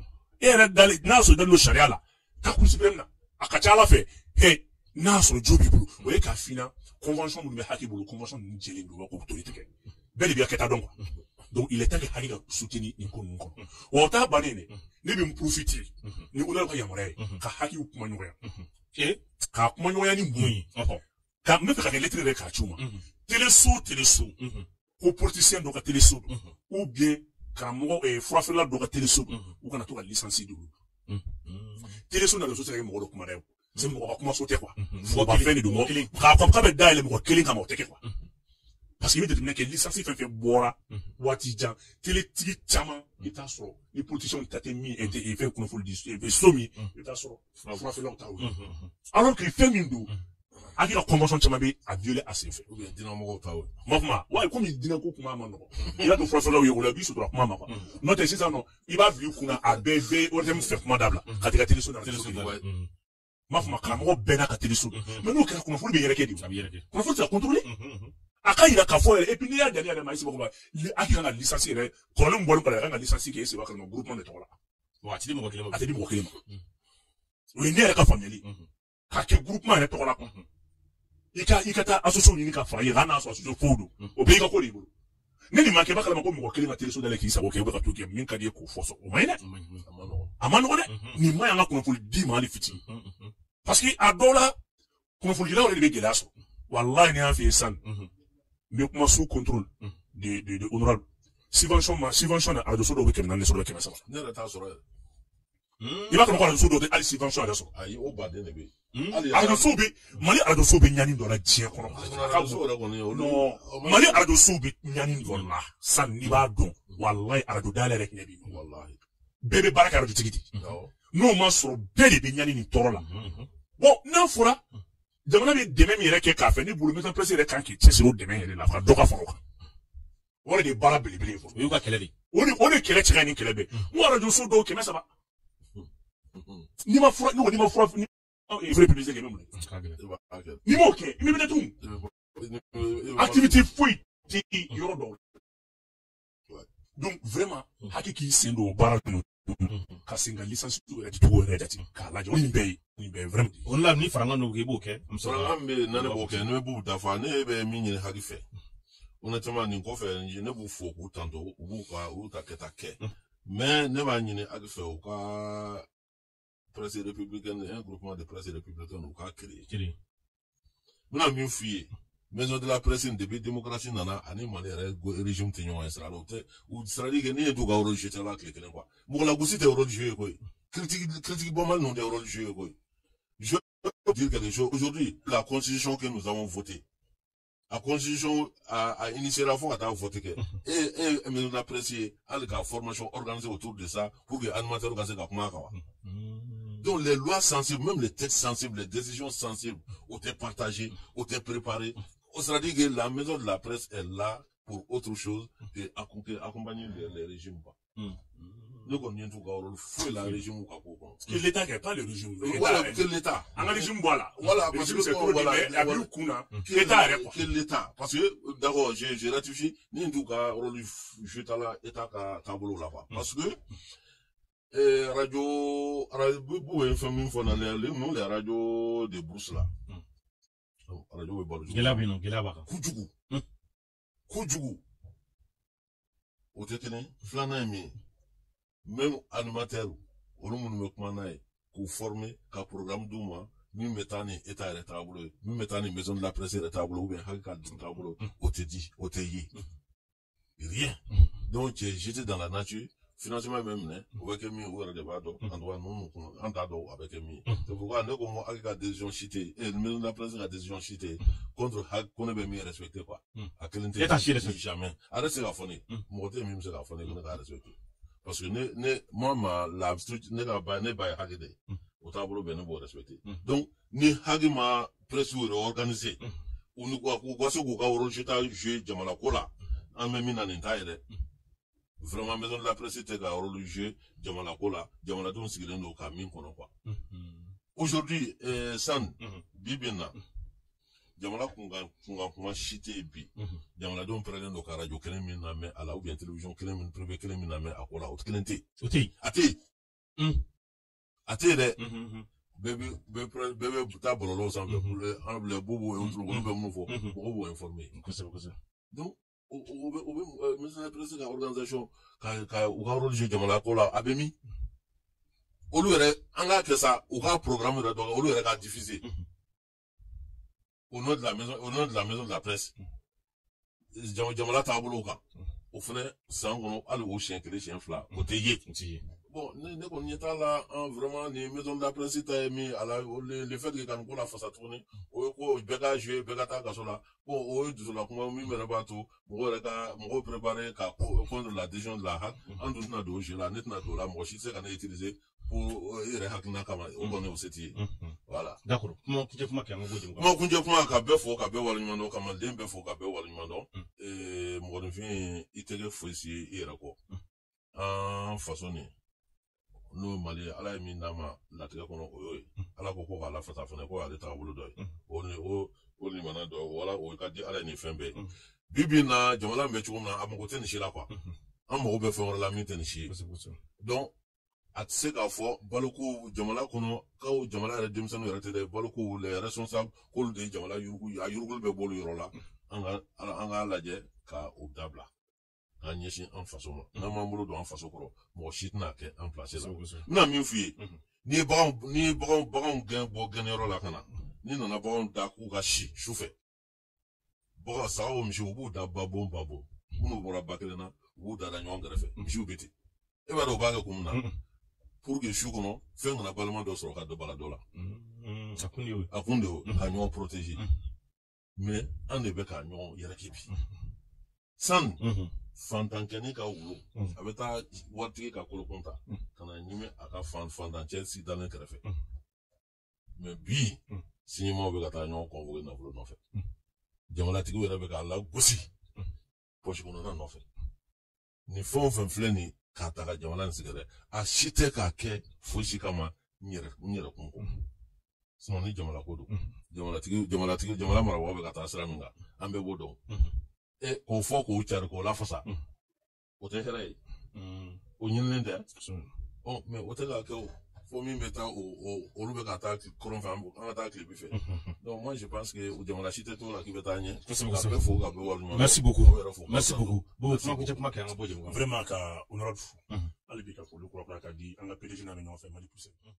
e yɛrɛ dalen n'a sɔrɔ dalen don sariya la, taa Cour suprême na. A ka ca Ala fɛ, he n'a sɔrɔ jo b'i bolo, o ye k'a f'i ɲɛna convention minnu bɛ HAC bolo, convention ninnu jɛlen don, k'o toli tigɛ. Bɛɛ de b'i ka kɛta dɔn quoi. Donc il est temps que HAC ka soutenir nin ko ninnu kɔnɔ. Wa o t'a bannen dɛ. Ne bɛ n profiter ni ONU ka yamaruya ye ka HAC kuma ɲɔgɔnya. K'a kuma ɲɔgɔnya ni mun ye? Ka n bɛ fɛ ka kɛ lettre yɛrɛ k'a ci u ma. Téléso ko politicien dɔ ka téléso don, ou bien karamɔgɔ furafeerela dɔ ka téléso don, u kana to ka licence d'olu ma. Téléso na réseau tɛ se ka kɛ mɔgɔ dɔ kuma dɛ. C'est mɔgɔ ka kumaso tɛ quoi. Mɔgɔ fɛn de don, mɔgɔ kelen k'a fɔ k'a bɛ dayɛlɛ mɔgɔ kelen kama, o tɛ kɛ quoi. Parce que i bɛ jateminɛ kɛ, licence fɛn fɛn bɔra waati jan, télétigi caman i bɛ taa sɔrɔ ni politiciens ta tɛ min fɛn kunnafoni di so min, i bɛ taa sɔrɔ furafeerelaw ta o ye. Alors que fɛn min don, HAC ka convention caman bɛ a violer a senfɛ. Ou bien diinɛmɔgɔw ta o ye. Ma kuma wa komi diinɛ ko kuma ma nɔgɔ, i y'a to furafeerelaw ye o la, i b'i sutura kuma ma quoi. N'o tɛ sisan nɔ, i b'a bila i kunna a bɛɛ bɛ ORTM fɛ kuma dabila ka t'i ka téléso na. Ma fɔ ma karamɔgɔ bɛɛ n'a ka téléso. Mais n'o kɛra kunnafoni bɛ yɛrɛkɛ de. Kunnafoni tɛ se ka contrôler. A ka yira k'a fɔ yɛrɛ, et puis n'i y'a jate yɛrɛ ma, i seko ma HAC kan ka licence yɛrɛ kɔrɔlen min bɔlen kɔrɔ, a kan ka licence kɛ e seba kalama groupement de tɔgɔ la. Wa a tɛ di mɔgɔ kelen ma. A tɛ di mɔgɔ kelen ma. O ye ne yɛrɛ ka faamuyali. K'a kɛ groupement yɛrɛ tɔgɔ la quoi. I ka taa association ɲini ka fara i kan, n'a sɔrɔ association fo don. O bɛɛ y'i ka ko de y'i bolo. Ne nin ma kɛ, i b'a kalama ko mɔgɔ kelen ka téléso dayɛlɛ k'i sago kɛ, i bɛ ka t'o kɛ min ka di ye k'o fɔ sɔn. O ma ɲi dɛ. A ma nɔgɔ dɛ. Nin ma ɲi an ka kunnafoni di ma hali fitinin. Parce que a dɔw la kunnafonidilaw yɛrɛ de bɛ gɛlɛya sɔrɔ. Walahi ni y'an fɛ yen sisan, n bɛ kuma sous contrôle de honorable. Subvention ma subvention na arajo so dɔw bɛ 400 sɔrɔ, 300. Ne yɛrɛ t'a sɔrɔ yɛrɛ. I b'a kɔnɔ ko arajo so dɔw tɛ hali subvention yɛrɛ sɔrɔ. Ayi, o baden de bɛ yen. Arajo sow bɛ Mali arajo sow bɛ ɲani dɔ la diɲɛ kɔnɔ. Non, Mali arajo sow bɛ ɲani dɔ la san n'i b'a dɔn, walahi arajo dayɛlɛ yɛrɛ hinɛ b'i minɛ. Bɛɛ bɛ baara kɛ arajotigi de. N'o ma sɔrɔ bɛɛ de bɛ ɲani nin tɔɔrɔ la. Bon n'a fɔra jamana bɛ dɛmɛ min yɛrɛ kɛ k'a fɛ, ne bolo maison presse yɛrɛ kan k'i cɛsiri o dɛmɛ yɛrɛ la ka dɔ ka fara o kan. O de ye baara belebele ye fɔlɔ. O y'u ka kɛlɛ de ye. O de kɛlɛ cɛ ka ɲi ni kɛlɛ bɛɛ. N ko arajo so dɔw 300. N'i ma fura, n'i ma fura, Vrai publicité kɛ, i bɛ mun kɛ? N'i m'o kɛ, i bɛ minɛ tugun. Activité foyi tɛ yɔrɔ dɔw la. Donc vraiment, HAC k'i sen don o baara ninnu, ka sen ka licence yɛrɛ di cogo yɛrɛ jate k'a lajɛ. O nin bɛɛ ye, nin bɛɛ ye vraiment. O la ni farankan dɔw kɛ, i b'o kɛ. Farankan bɛ yen, ne b'o kɛ, ne b'u dafa. Ne bɛ min ɲini HAC fɛ, honnêtement, nin kɔfɛ, ne b'u fo k'u tanto, u b'u ka u ta kɛta kɛ. Mais ne b'a ɲini HAC fɛ, u ka presse républicaine, un groupement de presse républicaine, u k'a créer. N bɛna min f'i ye, maison de la presse, depuis démocratie nana ani Mali yɛrɛ régime tɛ ɲɔgɔn ye sira la. O tɛ, c'est à dire que ne ye t'u ka rôle jouer la tile kelen quoi. Mɔgɔ lagosi tɛ rôle jouer koyi. Critique bɔ mali ninnu tɛ rôle jouer koyi. Je veux dire quelque chose. Aujourd'hui, la constitution que nous avons votée, la constitution a initié la fo ka taa vote kɛ, e maison de la presse ye hali ka formation organisée autour de ça pour que animateur ka se ka kuma a kan wa? Donc les lois sensibles, même les textes sensibles, les décisions sensibles, ont été partagées, ont été préparées. C'est-à-dire que la maison de la presse est là pour autre chose que accompagner les régimes. Ne kɔni ɲɛ t'u ka rôle foyi la régime ka ko kɔnɔ. Que l'État kɛ, pas le régime. Voilà, que l'État. An ka régime bɔ a la. Voilà, parce que c'est trop, voilà, a b'i kun na. L'État yɛrɛ quoi. Que l'État, parce que d'accord, j'ai ratifié, ni t'u ka rôle joué la État ka taabolo la quoi. Parce que radio radio ye fɛn min fɔ na, les nous, les radios de brousse là. Radio bɛ balo. Gɛlɛya bɛ yen nɔ, gɛlɛya b'a kan. Kojugu. Kojugu. O tɛ kelen, filanan ye min ye, même animateur olu minnu bɛ kuma n'a ye, k'u former, ka programme d'u ma min bɛ taa ni État yɛrɛ taabolo ye, min bɛ taa ni maison de la presse yɛrɛ taabolo, ou bien HAC ka taabolo, o tɛ di, o tɛ ye, rien. Donc tu es jeté dans la nature. Financement bɛ minɛ, o bɛ kɛ min ye, u yɛrɛ de b'a dɔn. En tout cas, ninnu kun, an t'a dɔn a bɛ kɛ min ye. C'est pourquoi ne ko n ko HAC ka décision si tɛ yen, maison de la presse ka décision si tɛ yen contre HAC, ko ne bɛ min respecter quoi. A kelen tɛ. E t'a si respecter. Jamais. A yɛrɛ tɛ se k'a fɔ ne ye, mɔgɔ tɛ yen min bɛ se k'a fɔ ne ye ko ne k'a respecter. Parce que ne moi, ma la ne ka ba, ne ba ye HAC de ye, o taabolo bɛ, ne b'o respecter. Donc ni HAC ma presse yɛrɛ organiser, u ni u ka se k'u ka rôle jouer jamana ko la, an bɛ min na nin t'a ye dɛ. Vraiment, maison de la presse tɛ ka rôle jouer jamana ko la, jamanadenw sigilen don ka min kɔnɔ quoi. Aujourd'hui, san bi bi in na, jamana kunkan kunkan kuma si tɛ yen bi. Jamanadenw pɛrɛnnen don ka radio kelen min lamɛn a la, ou bien télévision kelen min privé kelen min lamɛn a ko la, o kelen tɛ yen. O tɛ yen. A tɛ yen. A tɛ yen dɛ. Bɛɛ bɛ bɛɛ bɛ taa bɔlɔlɔw sanfɛ, an les bobos et autres, olu bɛ mun fɔ, mɔgɔw b'o informer. Kosɛbɛ kosɛbɛ. Donc o bɛ maison de la presse ka organisation ka u ka rôle jouer jamana ko la, a bɛ min? Olu yɛrɛ, an k'a kɛ sa, u ka programme yɛrɛ dɔ, olu yɛrɛ k'a diffuser au nom de la maison, au nom de la maison de la presse, jamana taabolow kan. O fɛnɛ, san kɔnɔ hali o siɲɛ kelen, siɲɛ fila, o tɛ ye. O tɛ ye. Bon, ne kɔni ɲɛ t'a la. An vraiment, nin maison de la presse ta ye min a la, le fait que ka nin ko la fasa tuguni, o ye ko bɛɛ ka jouer, bɛɛ ka taa kaso la. Bon, o ye dusula kuma min yɛrɛ b'a to mɔgɔw yɛrɛ ka mɔgɔw préparer ka contre la décision de la HAC. An dun tɛna don o jeu la, ne tɛna don o la, mɔgɔ si tɛ se ka ne utiliser pour i yɛrɛ hakilina kama, o kɔni o se t'i ye. Voilà. D'accord, kuma kuncɛ kuma kɛ, an ka bɔ jamu. Kuma kuncɛ kuma, ka bɛɛ fo ka bɛɛ waleɲuman dɔn, ka maliden bɛɛ fo ka bɛɛ waleɲuman dɔn. Mɔgɔninfin, i tɛ kɛ fosi ye i yɛrɛ kɔ. An faso nin, n'o ye Mali ye, Ala ye min d'an ma latigɛ kɔnɔ, o y'o ye. Ala ko k'a lafasa fana, ko y'ale taabolo dɔ ye, o ni o limana dɔ ye, wala o ka di Ala ye nin fɛn bɛɛ ye. Bi bi in na, jamana in bɛ cogo min na, a mago tɛ nin si la quoi. An mago bɛ fɛn wɛrɛ la min tɛ nin si ye. Donc a tɛ se k'a fɔ baloko jamana kɔnɔ k'aw jamana yɛrɛ denmisɛnninw yɛrɛ tɛ dɛ, baloko les responsables, k'olu de ye jamana yurugu, a yuruguli bɛ bɔ olu yɔrɔ la. An k'a lajɛ ka o dabila, k'an ɲɛsin an faso ma. N'an m'an bolo don an faso kɔrɔ, mɔgɔ si tɛna kɛ an place la. N bɛna min f'i ye, n'i ye baganw gɛn bɔ gɛnniyɔrɔ la ka na, n'i nana baganw da k'u ka si su fɛ, bagan, saga o misiw, u b'u da babon babon. Minnu bɔra ba kelen na, u b'u da ɲɔgɔn kɛrɛfɛ, misiw bɛ ten. E b'a dɔn u b'a kɛ kun min na? Pour que su kɔnɔ, fɛn kana balima dɔ sɔrɔ ka dɔ bala dɔ la. A kun de y'o ye. A kun de y'o, ka ɲɔgɔn protéger. Mais an de bɛ ka ɲɔgɔn yɛrɛkɛ bi. San fantankɛni ka wulu, a bɛ taa waritigi ka kolokun ta ka na ɲimi a ka fantancɛ si dalen kɛrɛfɛ. Mais bi, sinimaw bɛ ka taa ɲɔgɔn convoquer nafolo nɔfɛ, jamanatigiw yɛrɛ bɛ k'a lagosi pɔsi kɔnɔna nɔfɛ. Nin fɛn o fɛn filɛ nin k'a ta ka jamana in sɛgɛrɛ, a si tɛ k'a kɛ fosi kama n yɛrɛ kun kɔ. Sinon ni jamana ko don, jamanatigi jamanatigi jamana marabagaw bɛ ka taa sira min kan, an bɛɛ b'o dɔn. E k'o fɔ k'o cari k'o lafasa, o tɛ hɛrɛ ye, o ɲininen tɛ. Ɔ mais o tɛ ka kɛ o, fo min bɛ taa o olu bɛ ka taa kɔrɔn fɛ, an ka taa tilebi fɛ. Donc moi je pense que o jamana si tɛ t'o la k'i bɛ taa ɲɛ. Kosɛbɛ. Ka bɛɛ fo ka bɛɛ waleɲuman dɔn. Merci beaucoup. Aw yɛrɛ fo. Merci beaucoup. Bon, kuma kuncɛ kuma kɛ, an ka bɔ jamu kɔnɔ. Vraiment ka honorable fo hali bi, ka foli kura kura ka di an ka PDG n'a bɛ ɲɔgɔn fɛ Mali poussé.